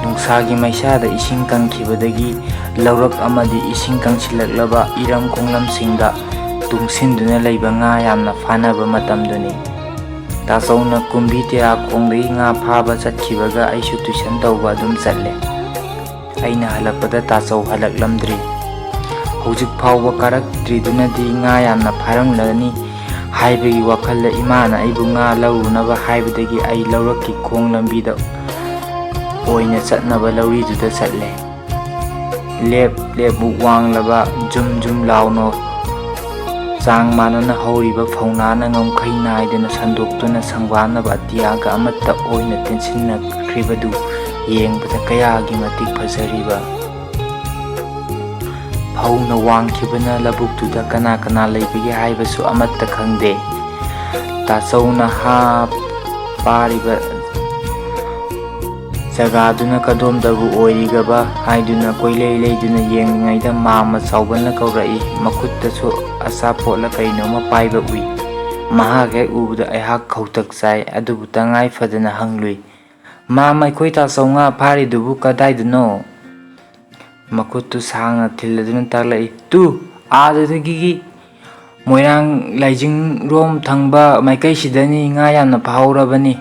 ꯅꯨꯡꯁꯥꯒꯤ ꯃꯩꯁꯥꯗ ꯏꯁꯤꯡ ꯀꯪꯈꯤꯕꯗꯒꯤ ꯂꯧꯔꯛ ꯑꯃꯗꯤ ꯏꯁꯤꯡ ꯀꯪꯁꯤꯜꯂꯛꯂꯕ ꯏꯔꯝ ꯈꯣꯡꯂꯝꯁꯤꯡꯗ ꯇꯨꯡꯁꯤꯟꯗꯨꯅ ꯂꯩꯕ ꯉꯥ ꯌꯥꯝꯅ ꯐꯥꯅꯕ ꯃꯇꯝꯗꯨꯅꯤ꯫ ꯇꯥꯆꯧꯅ ꯀꯨꯝꯕꯤ ꯇꯦꯔꯥꯈꯣꯡꯗꯒꯤ ꯉꯥ ꯐꯥꯕ ꯆꯠꯈꯤꯕꯒ ꯑꯩꯁꯨ ꯇꯨꯏꯁꯟ ꯇꯧꯕ ꯑꯗꯨꯝ ꯆꯠꯂꯦ꯫ ꯑꯩꯅ ꯍꯜꯂꯛꯄꯗ ꯇꯥꯆꯧ ꯍꯜꯂꯛꯂꯝꯗ꯭ꯔꯤ꯫ ꯍꯧꯖꯤꯛ ꯐꯥꯎꯕ ꯀꯥꯔꯛꯇ꯭ꯔꯤꯗꯨꯅꯗꯤ ꯉꯥ ꯌꯥꯝꯅ ꯐꯥꯔꯝꯂꯒꯅꯤ ꯍꯥꯏꯕꯒꯤ ꯋꯥꯈꯜꯗ ꯏꯃꯥꯅ ꯑꯩꯕꯨ ꯉꯥ ꯂꯧꯔꯨꯅꯕ ꯍꯥꯏꯕꯗꯒꯤ ꯑꯩ ꯂꯧꯔꯛꯀꯤ ꯈꯣꯡ ꯂꯝꯕꯤꯗ ꯑꯣꯏꯅ ꯆꯠꯅꯕ ꯂꯧꯔꯤꯗꯨꯗ ꯆꯠꯂꯦ꯫ ꯂꯦꯞ ꯂꯦꯞ ꯃꯨꯛ ꯋꯥꯡꯂꯕ ꯖꯨꯝ ꯖꯨꯝ ꯂꯥꯎꯅ ꯆꯥꯡ ꯃꯥꯟꯅꯅ ꯍꯧꯔꯤꯕ ꯐꯧꯅꯥꯅ ꯉꯝꯈꯩ ꯅꯥꯏꯗꯅ ꯁꯟꯗꯣꯛꯇꯨꯅ ꯁꯪꯕꯥꯟꯅꯕ ꯑꯇꯤꯌꯥꯒ ꯑꯃꯠꯇ ꯑꯣꯏꯅ ꯇꯦꯟꯁꯤꯟꯅꯈ꯭ꯔꯤꯕꯗꯨ ꯌꯦꯡꯕꯗ ꯀꯌꯥꯒꯤ ꯃꯇꯤꯛ ꯐꯖꯔꯤꯕ! ꯐꯧꯅ ꯋꯥꯡꯈꯤꯕꯅ ꯂꯧꯕꯨꯛꯇꯨꯗ ꯀꯅꯥ ꯀꯅꯥ ꯂꯩꯕꯒꯦ ꯍꯥꯏꯕꯁꯨ ꯑꯃꯠꯇ ꯈꯪꯗꯦ꯫ ꯇꯥꯆꯧꯅ ꯍꯥ ꯄꯥꯔꯤꯕ ꯖꯒꯥꯗꯨꯅ ꯀꯗꯣꯝꯗꯕꯨ ꯑꯣꯏꯔꯤꯒꯕ ꯍꯥꯏꯗꯨꯅ ꯀꯣꯏꯂꯩ ꯂꯩꯗꯨꯅ ꯌꯦꯡꯂꯤꯉꯩꯗ ꯃꯥꯝꯃ ꯆꯥꯎꯕꯅ ꯀꯧꯔꯛꯏ꯫ ꯃꯈꯨꯠꯇꯁꯨ ꯑꯆꯥꯄꯣꯠꯂ ꯀꯩꯅꯣꯝꯃ ꯄꯥꯏꯕ ꯎꯏ꯫ ꯃꯍꯥꯛ ꯍꯦꯛ ꯎꯕꯗ ꯑꯩꯍꯥꯛ ꯈꯧꯇꯛ ꯆꯥꯏ, ꯑꯗꯨꯕꯨ ꯇꯉꯥꯏ ꯐꯗꯅ ꯍꯪꯂꯨꯏ, "ꯃꯥꯝꯃ, ꯑꯩꯈꯣꯏ ꯇꯥ ꯆꯥꯝꯃꯉꯥ ꯐꯥꯔꯤꯗꯨꯕꯨ ꯀꯗꯥꯏꯗꯅꯣ?" ꯃꯈꯨꯠꯇꯨ ꯁꯥꯡꯅ ꯊꯤꯜꯂꯗꯨꯅ ꯇꯥꯛꯂꯛꯏ, "ꯇꯨ, ꯑꯥꯗꯒꯤ ꯃꯣꯏꯔꯥꯡ ꯂꯥꯏꯖꯤꯡꯔꯣꯝ ꯊꯪꯕ ꯃꯥꯏꯀꯩꯁꯤꯗꯅꯤ꯫ ꯉꯥ ꯌꯥꯝꯅ ꯐꯥꯍꯧꯔꯕꯅꯤ꯫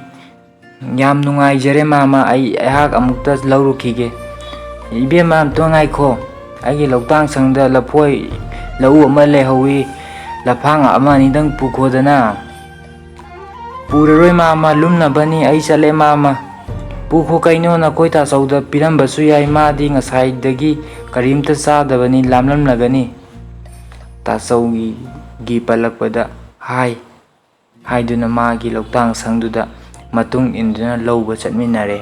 ꯌꯥꯝ ꯅꯨꯡꯉꯥꯏꯖꯔꯦ ꯃꯥꯝꯃ, ꯑꯩ, ꯑꯩꯍꯥꯛ ꯑꯃꯨꯛꯇ ꯂꯧꯔꯨꯈꯤꯒꯦ꯫" "ꯏꯕꯦꯝꯃ, ꯑꯝꯇ ꯉꯥꯏꯈꯣ, ꯑꯩꯒꯤ ꯂꯧꯇꯥꯡ ꯁꯪꯗ ꯂꯐꯣꯏ ꯂꯧꯎ ꯑꯃ ꯂꯩꯍꯧꯋꯤ, ꯂꯐꯥꯡ ꯑꯃ ꯑꯅꯤꯗꯪ ꯄꯨꯈꯣꯗꯅ꯫" "ꯄꯨꯔꯔꯣꯏ ꯃꯥꯝꯃ, ꯂꯨꯝꯅꯕꯅꯤ, ꯑꯩ ꯆꯠꯂꯦ ꯃꯥꯝꯃ꯫" "ꯄꯨꯈꯣ ꯀꯩꯅꯣ, ꯅꯈꯣꯏ ꯇꯥꯆꯧꯗ ꯄꯤꯔꯝꯕꯁꯨ ꯌꯥꯏ, ꯃꯥꯗꯤ ꯉꯁꯥꯏꯗꯒꯤ ꯀꯔꯤꯝꯇ ꯆꯥꯗꯕꯅꯤ, ꯂꯥꯝꯂꯝꯂꯒꯅꯤ꯫" ꯇꯥꯆꯧꯒꯤ ꯄꯜꯂꯛꯄꯗ, "ꯍꯥꯏ" ꯍꯥꯏꯗꯨꯅ ꯃꯥꯒꯤ ꯂꯧꯇꯥꯡ ꯁꯪꯗꯨꯗ ꯃꯇꯨꯡ ꯏꯟꯗꯨꯅ ꯂꯧꯕ ꯆꯠꯃꯤꯟꯅꯔꯦ꯫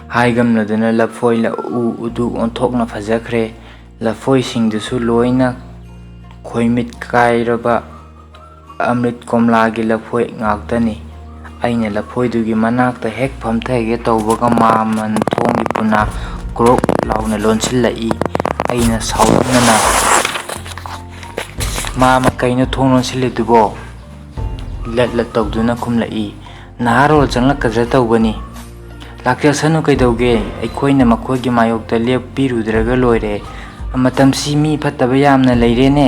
ꯍꯥꯏꯒꯝꯂꯗꯨꯅ ꯂꯐꯣꯏ ꯂꯧꯎ ꯑꯗꯨ ꯑꯣꯟꯊꯣꯛꯅ ꯐꯖꯈ꯭ꯔꯦ꯫ ꯂꯐꯣꯏꯁꯤꯡꯗꯨꯁꯨ ꯂꯣꯏꯅ ꯈꯣꯏꯃꯤꯠ ꯀꯥꯏꯔꯕ ꯑꯃ꯭ꯔꯤꯠ ꯀꯣꯝꯂꯥꯒꯤ ꯂꯐꯣꯏ ꯉꯥꯛꯇꯅꯤ꯫ ꯑꯩꯅ ꯂꯐꯣꯏꯗꯨꯒꯤ ꯃꯅꯥꯛꯇ ꯍꯦꯛ ꯐꯝꯊꯒꯦ ꯇꯧꯕꯒ ꯃꯥꯝꯃꯅ ꯊꯣꯡꯒꯤ ꯄꯨꯅꯥ ꯀ꯭ꯔꯣꯛ ꯂꯥꯎꯅ ꯂꯣꯟꯁꯤꯜꯂꯛꯏ꯫ ꯑꯩꯅ ꯁꯥꯎꯅꯤꯡꯅ, "ꯃꯥꯝꯃ, ꯀꯩꯅꯣ ꯊꯣꯡ ꯂꯣꯟꯁꯤꯜꯂꯤꯗꯨꯕꯣ?" ꯂꯠ ꯂꯠ ꯇꯧꯗꯨꯅ ꯈꯨꯝꯂꯛꯏ꯫ "ꯅꯍꯥꯔꯣꯜ ꯆꯪꯂꯛꯀꯗ꯭ꯔꯥ ꯇꯧꯕꯅꯤ꯫" "ꯂꯥꯛꯆꯁꯅꯨ ꯀꯩꯗꯧꯒꯦ, ꯑꯩꯈꯣꯏꯅ ꯃꯈꯣꯏꯒꯤ ꯃꯥꯌꯣꯛꯇ ꯂꯦꯞꯄꯤꯔꯨꯗ꯭ꯔꯒ ꯂꯣꯏꯔꯦ꯫ ꯃꯇꯝꯁꯤ ꯃꯤ ꯐꯠꯇꯕ ꯌꯥꯝꯅ ꯂꯩꯔꯦꯅꯦ꯫"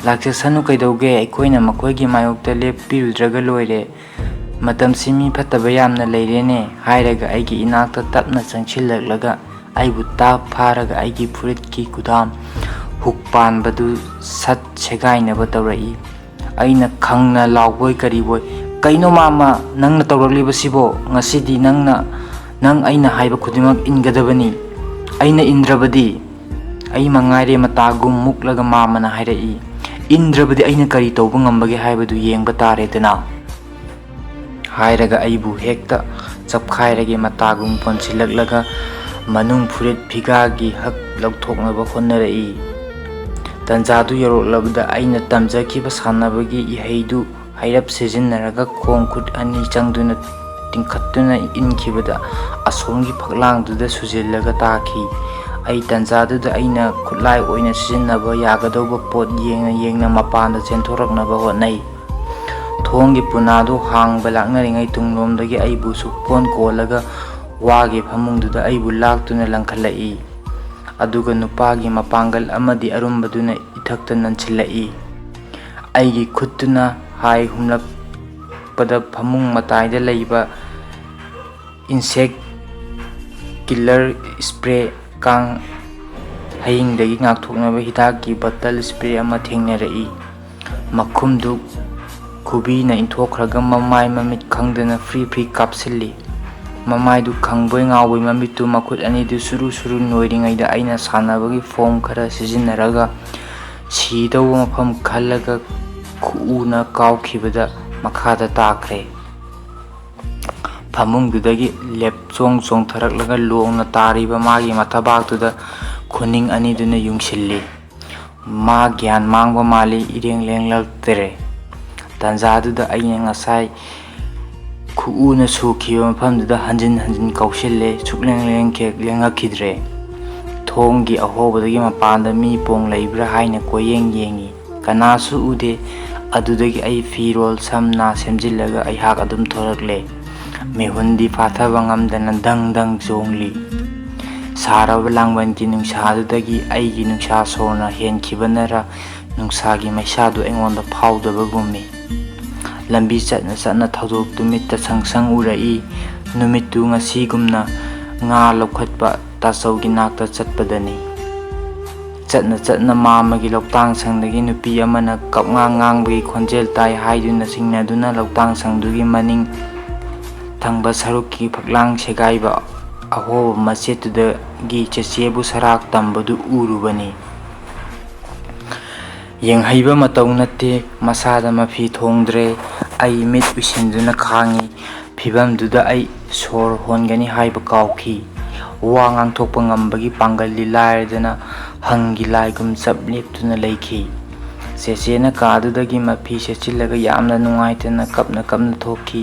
"ꯂꯥꯛꯆꯁꯅꯨ ꯀꯩꯗꯧꯒꯦ, ꯑꯩꯈꯣꯏꯅ ꯃꯈꯣꯏꯒꯤ ꯃꯥꯌꯣꯛꯇ ꯂꯦꯞꯄꯤꯔꯨꯗ꯭ꯔꯒ ꯂꯣꯏꯔꯦ꯫ ꯃꯇꯝꯁꯤ ꯃꯤ ꯐꯠꯇꯕ ꯌꯥꯝꯅ ꯂꯩꯔꯦꯅꯦ," ꯍꯥꯏꯔꯒ ꯑꯩꯒꯤ ꯏꯅꯥꯛꯇ ꯇꯞꯅ ꯆꯪꯁꯤꯜꯂꯛꯂꯒ ꯑꯩꯕꯨ ꯇꯥꯞ ꯐꯥꯔꯒ ꯑꯩꯒꯤ ꯐꯨꯔꯤꯠꯀꯤ ꯈꯨꯗꯥꯝ ꯍꯨꯛ ꯄꯥꯟꯕꯗꯨ ꯁꯠ ꯁꯦꯒꯥꯏꯅꯕ ꯇꯧꯔꯛꯏ꯫ ꯑꯩꯅ ꯈꯪꯅ ꯂꯥꯎꯕꯣꯏ ꯀꯔꯤꯕꯣꯏ, "ꯀꯩꯅꯣ ꯃꯥꯝꯃ, ꯅꯪꯅ ꯇꯧꯔꯛꯂꯤꯕꯁꯤꯕꯣ? ꯉꯁꯤꯗꯤ ꯅꯪꯅ, ꯅꯪ ꯑꯩꯅ ꯍꯥꯏꯕ ꯈꯨꯗꯤꯡꯃꯛ ꯏꯟꯒꯗꯕꯅꯤ꯫ ꯑꯩꯅ ꯏꯟꯗ꯭ꯔꯕꯗꯤ?" ꯑꯩ ꯃꯉꯥꯏꯔꯦ ꯃꯇꯥꯒꯨꯝ ꯃꯨꯛꯂꯒ ꯃꯥꯝꯃꯅ ꯍꯥꯏꯔꯛꯏ, "ꯏꯟꯗ꯭ꯔꯕꯗꯤ ꯑꯩꯅ ꯀꯔꯤ ꯇꯧꯕ ꯉꯝꯕꯒꯦ ꯍꯥꯏꯕꯗꯨ ꯌꯦꯡꯕ ꯇꯥꯔꯦꯗꯅ," ꯍꯥꯏꯔꯒ ꯑꯩꯕꯨ ꯍꯦꯛꯇ ꯆꯞꯈꯥꯏꯔꯒꯦ ꯃꯇꯥꯒꯨꯝ ꯀꯣꯟꯁꯤꯜꯂꯛꯂꯒ ꯃꯅꯨꯡ ꯐꯨꯔꯤꯠ ꯐꯤꯒꯥꯒꯤ ꯍꯛ ꯂꯧꯊꯣꯛꯅꯕ ꯍꯣꯠꯅꯔꯛꯏ꯫ ꯇꯟꯖꯥꯗꯨ ꯌꯧꯔꯛꯂꯕꯗ ꯑꯩꯅ ꯇꯝꯖꯈꯤꯕ ꯁꯥꯟꯅꯕꯒꯤ ꯏꯍꯩꯗꯨ ꯍꯩꯔꯞ ꯁꯤꯖꯤꯟꯅꯔꯒ ꯈꯣꯡ ꯈꯨꯠ ꯑꯅꯤ ꯆꯪꯗꯨꯅ ꯇꯤꯡꯈꯠꯇꯨꯅ ꯏꯟꯈꯤꯕꯗ ꯑꯁꯣꯝꯒꯤ ꯐꯛꯂꯥꯡꯗꯨꯗ ꯁꯨꯖꯤꯜꯂꯒ ꯇꯥꯈꯤ꯫ ꯑꯩ ꯇꯟꯖꯥꯗꯨꯗ ꯑꯩꯅ ꯈꯨꯠꯂꯥꯏ ꯑꯣꯏꯅ ꯁꯤꯖꯤꯟꯅꯕ ꯌꯥꯒꯗꯧꯕ ꯄꯣꯠ ꯌꯦꯡꯅ ꯌꯦꯡꯅ ꯃꯄꯥꯟꯗ ꯆꯦꯟꯊꯣꯔꯛꯅꯕ ꯍꯣꯠꯅꯩ꯫ ꯊꯣꯡꯒꯤ ꯄꯨꯅꯥꯗꯨ ꯍꯥꯡꯕ ꯂꯥꯛꯅꯔꯤꯉꯩ ꯇꯨꯡꯂꯣꯝꯗꯒꯤ ꯑꯩꯕꯨ ꯁꯨꯛꯀꯣꯟ ꯀꯣꯜꯂꯒ ꯋꯥꯒꯤ ꯐꯃꯨꯡꯗꯨꯗ ꯑꯩꯕꯨ ꯂꯥꯛꯇꯨꯅ ꯂꯪꯈꯠꯂꯛꯏ꯫ ꯑꯗꯨꯒ ꯅꯨꯄꯥꯒꯤ ꯃꯄꯥꯡꯒꯜ ꯑꯃꯗꯤ ꯑꯔꯨꯝꯕꯗꯨꯅ ꯏꯊꯛꯇ ꯅꯟꯁꯤꯜꯂꯛꯏ꯫ ꯑꯩꯒꯤ ꯈꯨꯠꯇꯨꯅ ꯍꯥꯏ ꯍꯨꯝꯂꯛꯄꯗ ꯐꯃꯨꯡ ꯃꯇꯥꯏꯗ ꯂꯩꯕ insect killer spray, ꯀꯥꯡ ꯍꯌꯤꯡꯗꯒꯤ ꯉꯥꯛꯊꯣꯛꯅꯕ ꯍꯤꯗꯥꯛꯀꯤ bottle spray ꯑꯃ ꯊꯦꯡꯅꯔꯛꯏ꯫ ꯃꯈꯨꯝꯗꯨ ꯈꯨꯕꯤꯅ ꯏꯟꯊꯣꯛꯈ꯭ꯔꯒ ꯃꯃꯥꯏ ꯃꯃꯤꯠ ꯈꯪꯗꯅ ꯐ꯭ꯔꯤ ꯐ꯭ꯔꯤ ꯀꯥꯞꯁꯤꯜꯂꯤ꯫ ꯃꯃꯥꯏꯗꯨ ꯈꯪꯕꯣꯏ ꯉꯥꯎꯕꯣꯏ ꯃꯃꯤꯠꯇꯨ ꯃꯈꯨꯠ ꯑꯅꯤꯗꯨ ꯁꯨꯔꯨ ꯁꯨꯔꯨ ꯅꯣꯏꯔꯤꯉꯩꯗ ꯑꯩꯅ ꯁꯥꯟꯅꯕꯒꯤ ꯐꯣꯝ ꯈꯔ ꯁꯤꯖꯤꯟꯅꯔꯒ ꯁꯤꯗꯧꯕ ꯃꯐꯝ ꯈꯜꯂꯒ ꯈꯨꯎꯅ ꯀꯥꯎꯈꯤꯕꯗ ꯃꯈꯥꯗ ꯇꯥꯈ꯭ꯔꯦ꯫ ꯐꯃꯨꯡꯗꯨꯗꯒꯤ ꯂꯦꯞꯆꯣꯡ ꯆꯣꯡꯊꯔꯛꯂꯒ ꯂꯣꯡꯅ ꯇꯥꯔꯤꯕ ꯃꯥꯒꯤ ꯃꯊꯕꯥꯛꯇꯨꯗ ꯈꯨꯅꯤꯡ ꯑꯅꯤꯗꯨꯅ ꯌꯨꯡꯁꯤꯜꯂꯤ꯫ ꯃꯥ ꯒ꯭ꯌꯥꯟ ꯃꯥꯡꯕ ꯃꯥꯜꯂꯤ, ꯏꯔꯦꯡ ꯂꯦꯡꯂꯛꯇ꯭ꯔꯦ꯫ ꯇꯥꯟꯖꯥꯗꯨꯗ ꯑꯩꯅ ꯉꯁꯥꯏ ꯈꯨꯎꯅ ꯁꯨꯈꯤꯕ ꯃꯐꯝꯗꯨꯗ ꯍꯟꯖꯤꯟ ꯍꯟꯖꯤꯟ ꯀꯥꯎꯁꯤꯜꯂꯦ, ꯁꯨꯛꯂꯦꯡ ꯂꯦꯡꯈꯦ-, ꯂꯦꯡꯉꯛꯈꯤꯗ꯭ꯔꯦ꯫ ꯊꯣꯡꯒꯤ ꯑꯍꯣꯕꯗꯒꯤ ꯃꯄꯥꯟꯗ ꯃꯤ ꯄꯣꯡ ꯂꯩꯕ꯭ꯔꯥ ꯍꯥꯏꯅ ꯀꯣꯏꯌꯦꯡ ꯌꯦꯡꯉꯤ꯫ ꯀꯅꯥꯁꯨ ꯎꯗꯦ꯫ ꯑꯗꯨꯗꯒꯤ ꯑꯩ ꯐꯤꯔꯣꯜ ꯁꯝ ꯅꯥ ꯁꯦꯝꯖꯤꯜꯂꯒ ꯑꯩꯍꯥꯛ ꯑꯗꯨꯝ ꯊꯣꯔꯛꯂꯦ꯫ ꯃꯤꯍꯨꯟꯗꯤ ꯐꯥꯊꯕ ꯉꯝꯗꯅ ꯗꯪ ꯗꯪ ꯆꯣꯡꯂꯤ꯫ ꯁꯥꯔꯕ ꯂꯥꯡꯕꯟꯒꯤ ꯅꯨꯡꯁꯥꯗꯨꯗꯒꯤ ꯑꯩꯒꯤ ꯅꯨꯡꯁꯥ ꯁꯣꯔꯅ ꯍꯦꯟꯈꯤꯕꯅꯔ ꯅꯨꯡꯁꯥꯒꯤ ꯃꯩꯁꯥꯗꯨ ꯑꯩꯉꯣꯟꯗ ꯐꯥꯎꯗꯕꯒꯨꯝꯃꯤ꯫ ꯂꯝꯕꯤ ꯆꯠꯅ ꯆꯠꯅ ꯊꯧꯗꯣꯛꯇꯨ ꯃꯤꯠꯇ ꯁꯪ ꯁꯪ ꯎꯔꯛꯏ꯫ ꯅꯨꯃꯤꯠꯇꯨ ꯉꯁꯤꯒꯨꯝꯅ ꯉꯥ ꯂꯧꯈꯠꯄ ꯇꯥꯆꯧꯒꯤ ꯅꯥꯛꯇ ꯆꯠꯄꯗꯅꯤ꯫ ꯆꯠꯅ ꯆꯠꯅ ꯃꯥꯃꯒꯤ ꯂꯧꯇꯥꯡ ꯁꯪꯗꯒꯤ ꯅꯨꯄꯤ ꯑꯃꯅ ꯀꯞꯉꯥꯡ ꯉꯥꯡꯕꯒꯤ ꯈꯣꯟꯖꯦꯜ ꯇꯥꯏ ꯍꯥꯏꯗꯨꯅ ꯆꯤꯡꯅꯗꯨꯅ ꯂꯧꯇꯥꯡ ꯁꯪꯗꯨꯒꯤ ꯃꯅꯤꯡ ꯊꯪꯕ ꯁꯔꯨꯛꯀꯤ ꯐꯛꯂꯥꯡ ꯁꯦꯒꯥꯏꯕ ꯑꯍꯣꯕ ꯃꯆꯦꯠꯇꯨꯗꯒꯤ ꯆꯦꯆꯦꯕꯨ ꯁꯔꯥꯛ ꯇꯝꯕꯗꯨ ꯎꯔꯨꯕꯅꯤ꯫ ꯌꯦꯡꯍꯩꯕ ꯃꯇꯧ ꯅꯠꯇꯦ, ꯃꯁꯥꯗ ꯃꯐꯤ ꯊꯣꯡꯗ꯭ꯔꯦ꯫ ꯑꯩ ꯃꯤꯠ ꯎꯏꯁꯤꯟꯗꯨꯅ ꯈꯥꯡꯉꯤ꯫ ꯐꯤꯚꯝꯗꯨꯗ ꯑꯩ ꯁꯣꯔ ꯍꯣꯟꯒꯅꯤ ꯍꯥꯏꯕ ꯀꯥꯎꯈꯤ꯫ ꯋꯥ ꯉꯥꯡꯊꯣꯛꯄ ꯉꯝꯕꯒꯤ ꯄꯥꯡꯒꯜꯗꯤ ꯂꯥꯏꯔꯗꯅ ꯍꯪꯒꯤ ꯂꯥꯏꯒꯨꯝ ꯆꯞ ꯂꯦꯞꯇꯨꯅ ꯂꯩꯈꯤ꯫ ꯆꯦꯆꯦꯅ ꯀꯥꯗꯨꯗꯒꯤ ꯃꯐꯤ ꯁꯦꯠꯆꯤꯜꯂꯒ ꯌꯥꯝꯅ ꯅꯨꯡꯉꯥꯏꯇꯅ ꯀꯞꯅ ꯀꯞꯅ ꯊꯣꯛꯈꯤ꯫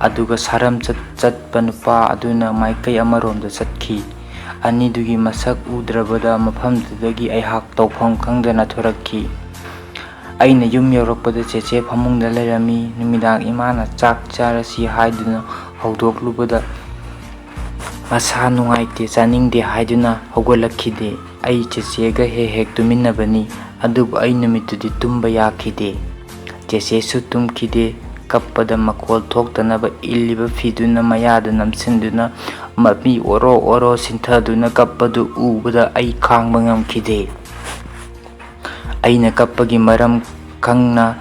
ꯑꯗꯨꯒ ꯁꯥꯔꯝ ꯆꯠ-, ꯆꯠꯄ ꯅꯨꯄꯥ ꯑꯗꯨꯅ ꯃꯥꯏꯀꯩ ꯑꯃꯔꯣꯝꯗ ꯆꯠꯈꯤ꯫ ꯑꯅꯤꯗꯨꯒꯤ ꯃꯁꯛ ꯎꯗ꯭ꯔꯕꯗ ꯃꯐꯝꯗꯨꯗꯒꯤ ꯑꯩꯍꯥꯛ ꯇꯧꯐꯝ ꯈꯪꯗꯅ ꯊꯣꯔꯛꯈꯤ꯫ ꯑꯩꯅ ꯌꯨꯝ ꯌꯧꯔꯛꯄꯗ ꯆꯦꯆꯦ ꯐꯃꯨꯡꯗ ꯂꯩꯔꯝꯃꯤ꯫ ꯅꯨꯃꯤꯗꯥꯡ ꯏꯃꯥꯅ ꯆꯥꯛ ꯆꯥꯔꯁꯤ ꯍꯥꯏꯗꯨꯅ ꯍꯧꯗꯣꯛꯂꯨꯕꯗ ꯃꯁꯥ ꯅꯨꯡꯉꯥꯏꯇꯦ, ꯆꯥꯅꯤꯡꯗꯦ ꯍꯥꯏꯗꯨꯅ ꯍꯧꯒꯠꯂꯛꯈꯤꯗꯦ꯫ ꯑꯩ ꯆꯦꯆꯦꯒ ꯍꯦꯛ ꯍꯦꯛ ꯇꯨꯃꯤꯟꯅꯕꯅꯤ, ꯑꯗꯨꯕꯨ ꯑꯩ ꯅꯨꯃꯤꯠꯇꯨꯗꯤ ꯇꯨꯝꯕ ꯌꯥꯈꯤꯗꯦ꯫ ꯆꯦꯆꯦꯁꯨ ꯇꯨꯝꯈꯤꯗꯦ꯫ ꯀꯞꯄꯗ ꯃꯈꯣꯜ ꯊꯣꯛꯇꯅꯕ ꯏꯜꯂꯤꯕ ꯐꯤꯗꯨꯅ ꯃꯌꯥꯗ ꯅꯝꯁꯤꯟꯗꯨꯅ ꯃꯃꯤ ꯑꯣꯔꯣ ꯑꯣꯔꯣ ꯁꯤꯟꯊꯗꯨꯅ ꯀꯞꯄꯗꯨ ꯎꯕꯗ ꯑꯩ ꯈꯥꯡꯕ ꯉꯝꯈꯤꯗꯦ꯫ ꯑꯩꯅ ꯀꯞꯄꯒꯤ ꯃꯔꯝ ꯈꯪꯅ,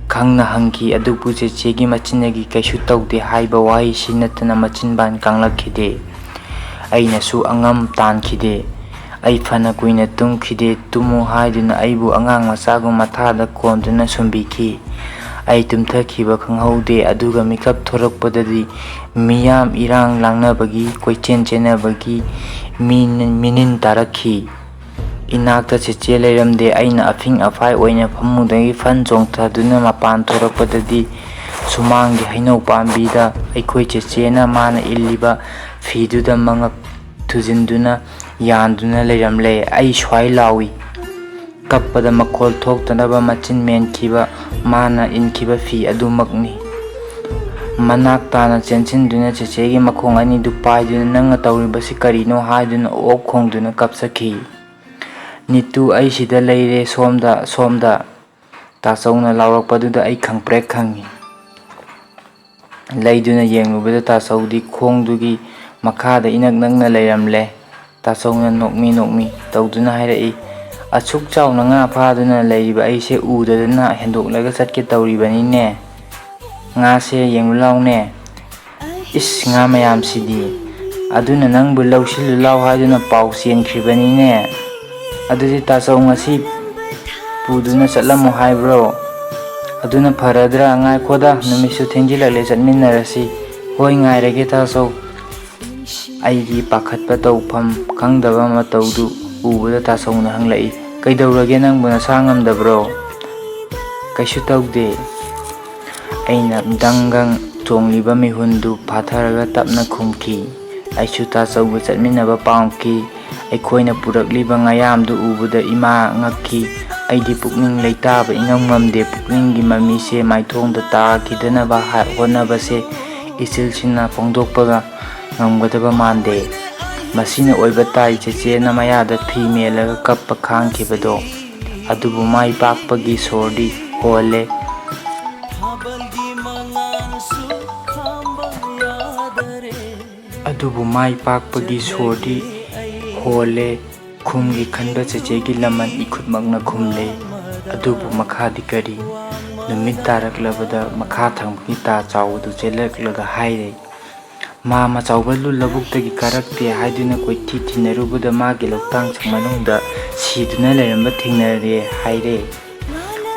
ꯈꯪꯅ ꯍꯪꯈꯤ, ꯑꯗꯨꯕꯨ ꯆꯦꯆꯦꯒꯤ ꯃꯆꯤꯟꯗꯒꯤ "ꯀꯩꯁꯨ ꯇꯧꯗꯦ" ꯍꯥꯏꯕ ꯋꯥꯍꯩꯁꯤ ꯅꯠꯇꯅ ꯃꯆꯤꯟꯕꯥꯟ ꯀꯥꯡꯂꯛꯈꯤꯗꯦ꯫ ꯑꯩꯅꯁꯨ ꯑꯉꯝ ꯇꯥꯟꯈꯤꯗꯦ꯫ ꯑꯩ ꯐꯅ ꯀꯨꯏꯅ ꯇꯨꯝꯈꯤꯗꯦ꯫ ꯇꯨꯝꯃꯨ ꯍꯥꯏꯗꯨꯅ ꯑꯩꯕꯨ ꯑꯉꯥꯡ ꯃꯆꯥꯒꯨꯝ ꯃꯊꯥꯗ ꯀꯣꯟꯗꯨꯅ ꯁꯨꯝꯕꯤꯈꯤ꯫ ꯑꯩ ꯇꯨꯝꯊꯈꯤꯕ ꯈꯪꯍꯧꯗꯦ, ꯑꯗꯨꯒ ꯃꯤꯀꯞ ꯊꯣꯔꯛꯄꯗꯗꯤ ꯃꯤꯌꯥꯝ ꯏꯔꯥꯡ ꯂꯥꯡꯅꯕꯒꯤ, ꯀꯣꯏꯆꯦꯟ ꯆꯦꯟꯅꯕꯒꯤ, ꯃꯤ-, ꯃꯤꯅꯤꯟ ꯇꯥꯔꯛꯈꯤ꯫ ꯏꯅꯥꯛꯇ ꯆꯦꯆꯦ ꯂꯩꯔꯝꯗꯦ꯫ ꯑꯩꯅ ꯑꯐꯤꯡ ꯑꯐꯥꯏ ꯑꯣꯏꯅ ꯐꯃꯨꯡꯗꯒꯤ ꯐꯟ ꯆꯣꯡꯊꯗꯨꯅ ꯃꯄꯥꯟ ꯊꯣꯔꯛꯄꯗꯗꯤ ꯁꯨꯃꯥꯡꯒꯤ ꯍꯩꯅꯧ ꯄꯥꯝꯕꯤꯗ ꯑꯩꯈꯣꯏ ꯆꯦꯆꯦꯅ ꯃꯥꯅ ꯏꯜꯂꯤꯕ ꯐꯤꯗꯨꯗ ꯃꯉꯛ ꯊꯨꯖꯤꯟꯗꯨꯅ ꯌꯥꯟꯗꯨꯅ ꯂꯩꯔꯝꯂꯦ꯫ ꯑꯩ ꯁ꯭ꯋꯥꯏ ꯂꯥꯎꯏ꯫ ꯀꯞꯄꯗ ꯃꯈꯣꯜ ꯊꯣꯛꯇꯅꯕ ꯃꯆꯤꯟ ꯃꯦꯟꯈꯤꯕ ꯃꯥꯅ ꯏꯟꯈꯤꯕ ꯐꯤ ꯑꯗꯨꯃꯛꯅꯤ꯫ ꯃꯅꯥꯛ ꯇꯥꯅ ꯆꯦꯟꯁꯤꯟꯗꯨꯅ ꯆꯦꯆꯦꯒꯤ ꯃꯈꯣꯡ ꯑꯅꯤꯗꯨ ꯄꯥꯏꯗꯨꯅ, "ꯅꯪꯅ ꯇꯧꯔꯤꯕꯁꯤ ꯀꯔꯤꯅꯣ?" ꯍꯥꯏꯗꯨꯅ ꯑꯣꯛ ꯈꯣꯡꯗꯨꯅ ꯀꯞꯆꯈꯤ꯫ "ꯅꯤꯇꯨ, ꯑꯩ ꯁꯤꯗ ꯂꯩꯔꯦ, ꯁꯣꯝꯗ, ꯁꯣꯝꯗ!" ꯇꯥꯆꯧꯅ ꯂꯥꯎꯔꯛꯄꯗꯨꯗ ꯑꯩ ꯈꯪꯄ꯭ꯔꯦꯛ ꯈꯪꯉꯤ꯫ ꯂꯩꯗꯨꯅ ꯌꯦꯡꯂꯨꯕꯗ ꯇꯥꯆꯧꯗꯤ ꯈꯣꯡꯗꯨꯒꯤ ꯃꯈꯥꯗ ꯏꯅꯛ ꯅꯛꯅ ꯂꯩꯔꯝꯂꯦ꯫ ꯇꯥꯆꯧꯅ ꯅꯣꯛꯃꯤ ꯅꯣꯛꯃꯤ ꯇꯧꯗꯨꯅ ꯍꯥꯏꯔꯛꯏ, "ꯑꯁꯨꯛ ꯆꯥꯎꯅ ꯉꯥ ꯐꯥꯗꯨꯅ ꯂꯩꯔꯤꯕ ꯑꯩꯁꯦ ꯎꯗꯗꯅ ꯍꯦꯟꯗꯣꯛꯂꯒ ꯆꯠꯀꯦ ꯇꯧꯔꯤꯕꯅꯤꯅꯦ꯫ ꯉꯥꯁꯦ ꯌꯦꯡꯂꯨ ꯂꯥꯎꯅꯦ꯫ ꯏꯁ, ꯉꯥ ꯃꯌꯥꯝꯁꯤꯗꯤ! ꯑꯗꯨꯅ ꯅꯪꯕꯨ ꯂꯧꯁꯤꯜꯂꯨ ꯂꯥꯎ ꯍꯥꯏꯗꯨꯅ ꯄꯥꯎ ꯆꯦꯟꯈ꯭ꯔꯤꯕꯅꯤꯅꯦ꯫ ꯑꯗꯨꯗꯤ ꯇꯥꯆꯧ ꯉꯁꯤ ꯄꯨꯗꯨꯅ ꯆꯠꯂꯝꯃꯣ ꯍꯥꯏꯕ꯭ꯔꯣ? ꯑꯗꯨꯅ ꯐꯔꯗ꯭ꯔꯥ? ꯉꯥꯏꯈꯣꯗ, ꯅꯨꯃꯤꯠꯁꯨ ꯊꯦꯡꯖꯤꯜꯂꯛꯂꯦ, ꯆꯠꯃꯤꯟꯅꯔꯁꯤ꯫" "ꯍꯣꯏ, ꯉꯥꯏꯔꯒꯦ ꯇꯥꯆꯧ꯫" ꯑꯩꯒꯤ ꯄꯥꯈꯠꯄ ꯇꯧꯐꯝ ꯈꯪꯗꯕ ꯃꯇꯧꯗꯨ ꯎꯕꯗ ꯇꯥꯆꯧꯅ ꯍꯪꯂꯛꯏ, "ꯀꯩꯗꯧꯔꯒꯦ, ꯅꯪꯕꯨ ꯅꯁꯥ ꯉꯝꯗꯕ꯭ꯔꯣ?" "ꯀꯩꯁꯨ ꯇꯧꯗꯦ"꯫ ꯑꯩꯅ ꯗꯪꯒꯪ ꯆꯣꯡꯂꯤꯕ ꯃꯤꯍꯨꯟꯗꯨ ꯐꯥꯊꯔꯒ ꯇꯞꯅ ꯈꯨꯝꯈꯤ꯫ ꯑꯩꯁꯨ ꯇꯥꯆꯧꯒ ꯆꯠꯃꯤꯟꯅꯕ ꯄꯥꯝꯈꯤ꯫ ꯑꯩꯈꯣꯏꯅ ꯄꯨꯔꯛꯂꯤꯕ ꯉꯥꯌꯥꯝꯗꯨ ꯎꯕꯗ ꯏꯃꯥ ꯉꯛꯈꯤ꯫ ꯑꯩꯗꯤ ꯄꯨꯛꯅꯤꯡ ꯂꯩꯇꯥꯕ ꯏꯉꯝ ꯉꯝꯗꯦ꯫ ꯄꯨꯛꯅꯤꯡꯒꯤ ꯃꯃꯤꯁꯦ ꯃꯥꯏꯊꯣꯡꯗ ꯇꯥꯈꯤꯗꯅꯕ ꯍꯥ-, ꯍꯣꯠꯅꯕꯁꯦ ꯏꯆꯤꯜꯁꯤꯅ ꯐꯣꯡꯗꯣꯛꯄꯒ ꯉꯝꯒꯗꯕ ꯃꯥꯟꯗꯦ꯫ ꯃꯁꯤꯅ ꯑꯣꯏꯕ ꯇꯥꯏ, ꯆꯦꯆꯦꯅ ꯃꯌꯥꯗ ꯐꯤ ꯃꯦꯜꯂꯒ ꯀꯞꯄ ꯈꯥꯡꯈꯤꯕꯗꯣ꯫ ꯑꯗꯨꯕꯨ ꯃꯥꯏ ꯄꯥꯛꯄꯒꯤ ꯁꯣꯔꯗꯤ ꯍꯣꯜꯂꯦ꯫ ꯑꯗꯨꯕꯨ ꯃꯥꯏ ꯄꯥꯛꯄꯒꯤ ꯁꯣꯔꯗꯤ ꯍꯣꯜꯂꯦ꯫ ꯈꯨꯝꯒꯦ ꯈꯟꯕ ꯆꯦꯆꯦꯒꯤ ꯂꯃꯟ ꯏꯈꯨꯠꯃꯛꯅ ꯈꯨꯝꯂꯦ꯫ ꯑꯗꯨꯕꯨ ꯃꯈꯥꯗꯤ ꯀꯔꯤ? ꯅꯨꯃꯤꯠ ꯇꯥꯔꯛꯂꯕꯗ ꯃꯈꯥ ꯊꯪꯕꯒꯤ ꯇꯥ ꯆꯥꯎꯕꯗꯨ ꯆꯦꯜꯂꯛꯂꯒ ꯍꯥꯏꯔꯦ, "ꯃꯥ ꯃꯆꯥꯎꯕ ꯂꯨ ꯂꯧꯕꯨꯛꯇꯒꯤ ꯀꯥꯔꯛꯇꯦ ꯍꯥꯏꯗꯨꯅ ꯀꯣꯏꯊꯤ ꯊꯤꯅꯔꯨꯕꯗ ꯃꯥꯒꯤ ꯂꯧꯇꯥꯡꯁꯪ ꯃꯅꯨꯡꯗ ꯁꯤꯗꯨꯅ ꯂꯩꯔꯝꯕ ꯊꯦꯡꯅꯔꯦ" ꯍꯥꯏꯔꯦ꯫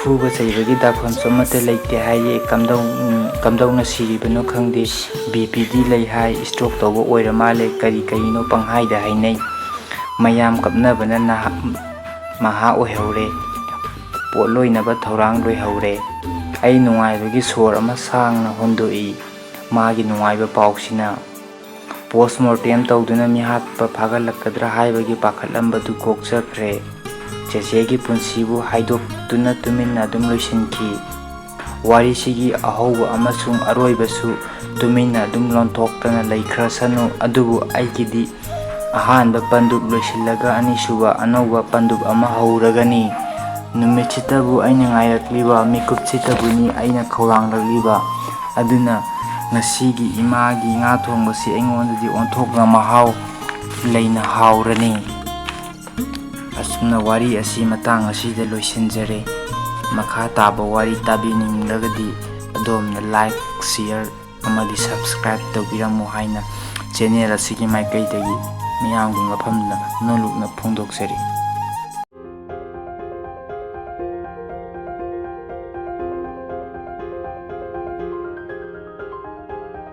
ꯐꯨꯕ ꯆꯩꯕꯒꯤ ꯗꯥꯛꯐꯝꯁꯨ ꯑꯃꯠꯇ ꯂꯩꯇꯦ ꯍꯥꯏꯌꯦ꯫ ꯀꯝꯗꯧ-, ꯀꯝꯗꯧꯅ ꯁꯤꯔꯤꯕꯅꯣ ꯈꯪꯗꯦ꯫ ꯕꯤ ꯄꯤꯗꯤ ꯂꯩ ꯍꯥꯏ, stroke ꯇꯧꯕ ꯑꯣꯏꯔ ꯃꯥꯜꯂꯦ, ꯀꯔꯤ ꯀꯔꯤꯅꯣ ꯄꯪꯍꯥꯏꯗ ꯍꯥꯏꯅꯩ꯫ ꯃꯌꯥꯝ ꯀꯞꯅꯕꯅ ꯅꯍꯥ-, ꯃꯍꯥ ꯑꯣꯏꯍꯧꯔꯦ꯫ ꯄꯣꯠ ꯂꯣꯏꯅꯕ ꯊꯧꯔꯥꯡ ꯂꯣꯏꯍꯧꯔꯦ꯫ ꯑꯩ ꯅꯨꯡꯉꯥꯏꯕꯒꯤ ꯁꯣꯔ ꯑꯃ ꯁꯥꯡꯅ ꯍꯣꯟꯗꯣꯛꯏ꯫ ꯃꯥꯒꯤ ꯅꯨꯡꯉꯥꯏꯕ ꯄꯥꯎꯁꯤꯅ꯫ Post mortem ꯇꯧꯗꯨꯅ ꯃꯤꯍꯥꯠꯄ ꯐꯥꯒꯠꯂꯛꯀꯗ꯭ꯔꯥ ꯍꯥꯏꯕꯒꯤ ꯄꯥꯈꯠꯂꯝꯕꯗꯨ ꯀꯣꯛꯆꯈ꯭ꯔꯦ꯫ ꯆꯦꯆꯦꯒꯤ ꯄꯨꯟꯁꯤꯕꯨ ꯍꯥꯏꯗꯣꯛꯇꯨꯅ ꯇꯨꯃꯤꯟꯅ ꯑꯗꯨꯝ ꯂꯣꯏꯁꯤꯟꯈꯤ꯫ ꯋꯥꯔꯤꯁꯤꯒꯤ ꯑꯍꯧꯕ ꯑꯃꯁꯨꯡ ꯑꯔꯣꯏꯕꯁꯨ ꯇꯨꯃꯤꯟꯅ ꯑꯗꯨꯝ ꯂꯣꯟꯊꯣꯛꯇꯅ ꯂꯩꯈ꯭ꯔꯁꯅꯨ, ꯑꯗꯨꯕꯨ ꯑꯩꯒꯤꯗꯤ ꯑꯍꯥꯟꯕ ꯄꯟꯗꯨꯞ ꯂꯣꯏꯁꯤꯜꯂꯒ ꯑꯅꯤꯁꯨꯕ ꯑꯅꯧꯕ ꯄꯟꯗꯨꯞ ꯑꯃ ꯍꯧꯔꯒꯅꯤ꯫ ꯅꯨꯃꯤꯠꯁꯤꯇꯕꯨ ꯑꯩꯅ ꯉꯥꯏꯔꯛꯂꯤꯕ, ꯃꯤꯀꯨꯞꯁꯤꯇꯕꯨꯅꯤ ꯑꯩꯅ ꯈꯧꯔꯥꯡꯂꯛꯂꯤꯕ꯫ ꯑꯗꯨꯅ ꯉꯁꯤꯒꯤ ꯏꯃꯥꯒꯤ ꯉꯥ ꯊꯣꯡꯕꯁꯤ ꯑꯩꯉꯣꯟꯗꯗꯤ ꯑꯣꯟꯊꯣꯛꯅ ꯃꯍꯥꯎ ꯂꯩꯅ ꯍꯥꯎꯔꯅꯤ꯫ ꯑꯁꯨꯝꯅ ꯋꯥꯔꯤ ꯑꯁꯤ ꯃꯇꯥꯡ ꯑꯁꯤꯗ ꯂꯣꯏꯁꯤꯟꯖꯔꯦ꯫ ꯃꯈꯥ ꯇꯥꯕ ꯋꯥꯔꯤ ꯇꯥꯕꯤꯅꯤꯡꯂꯒꯗꯤ ꯑꯗꯣꯝꯅ like, share ꯑꯃꯗꯤ subscribe ꯇꯧꯕꯤꯔꯝꯃꯨ ꯍꯥꯏꯅ channel ꯑꯁꯤꯒꯤ ꯃꯥꯏꯀꯩꯗꯒꯤ ꯃꯤꯌꯥꯝꯒꯤ ꯃꯐꯝꯗ ꯅꯣꯜꯂꯨꯛꯅ ꯐꯣꯡꯗꯣꯛꯆꯔꯤ꯫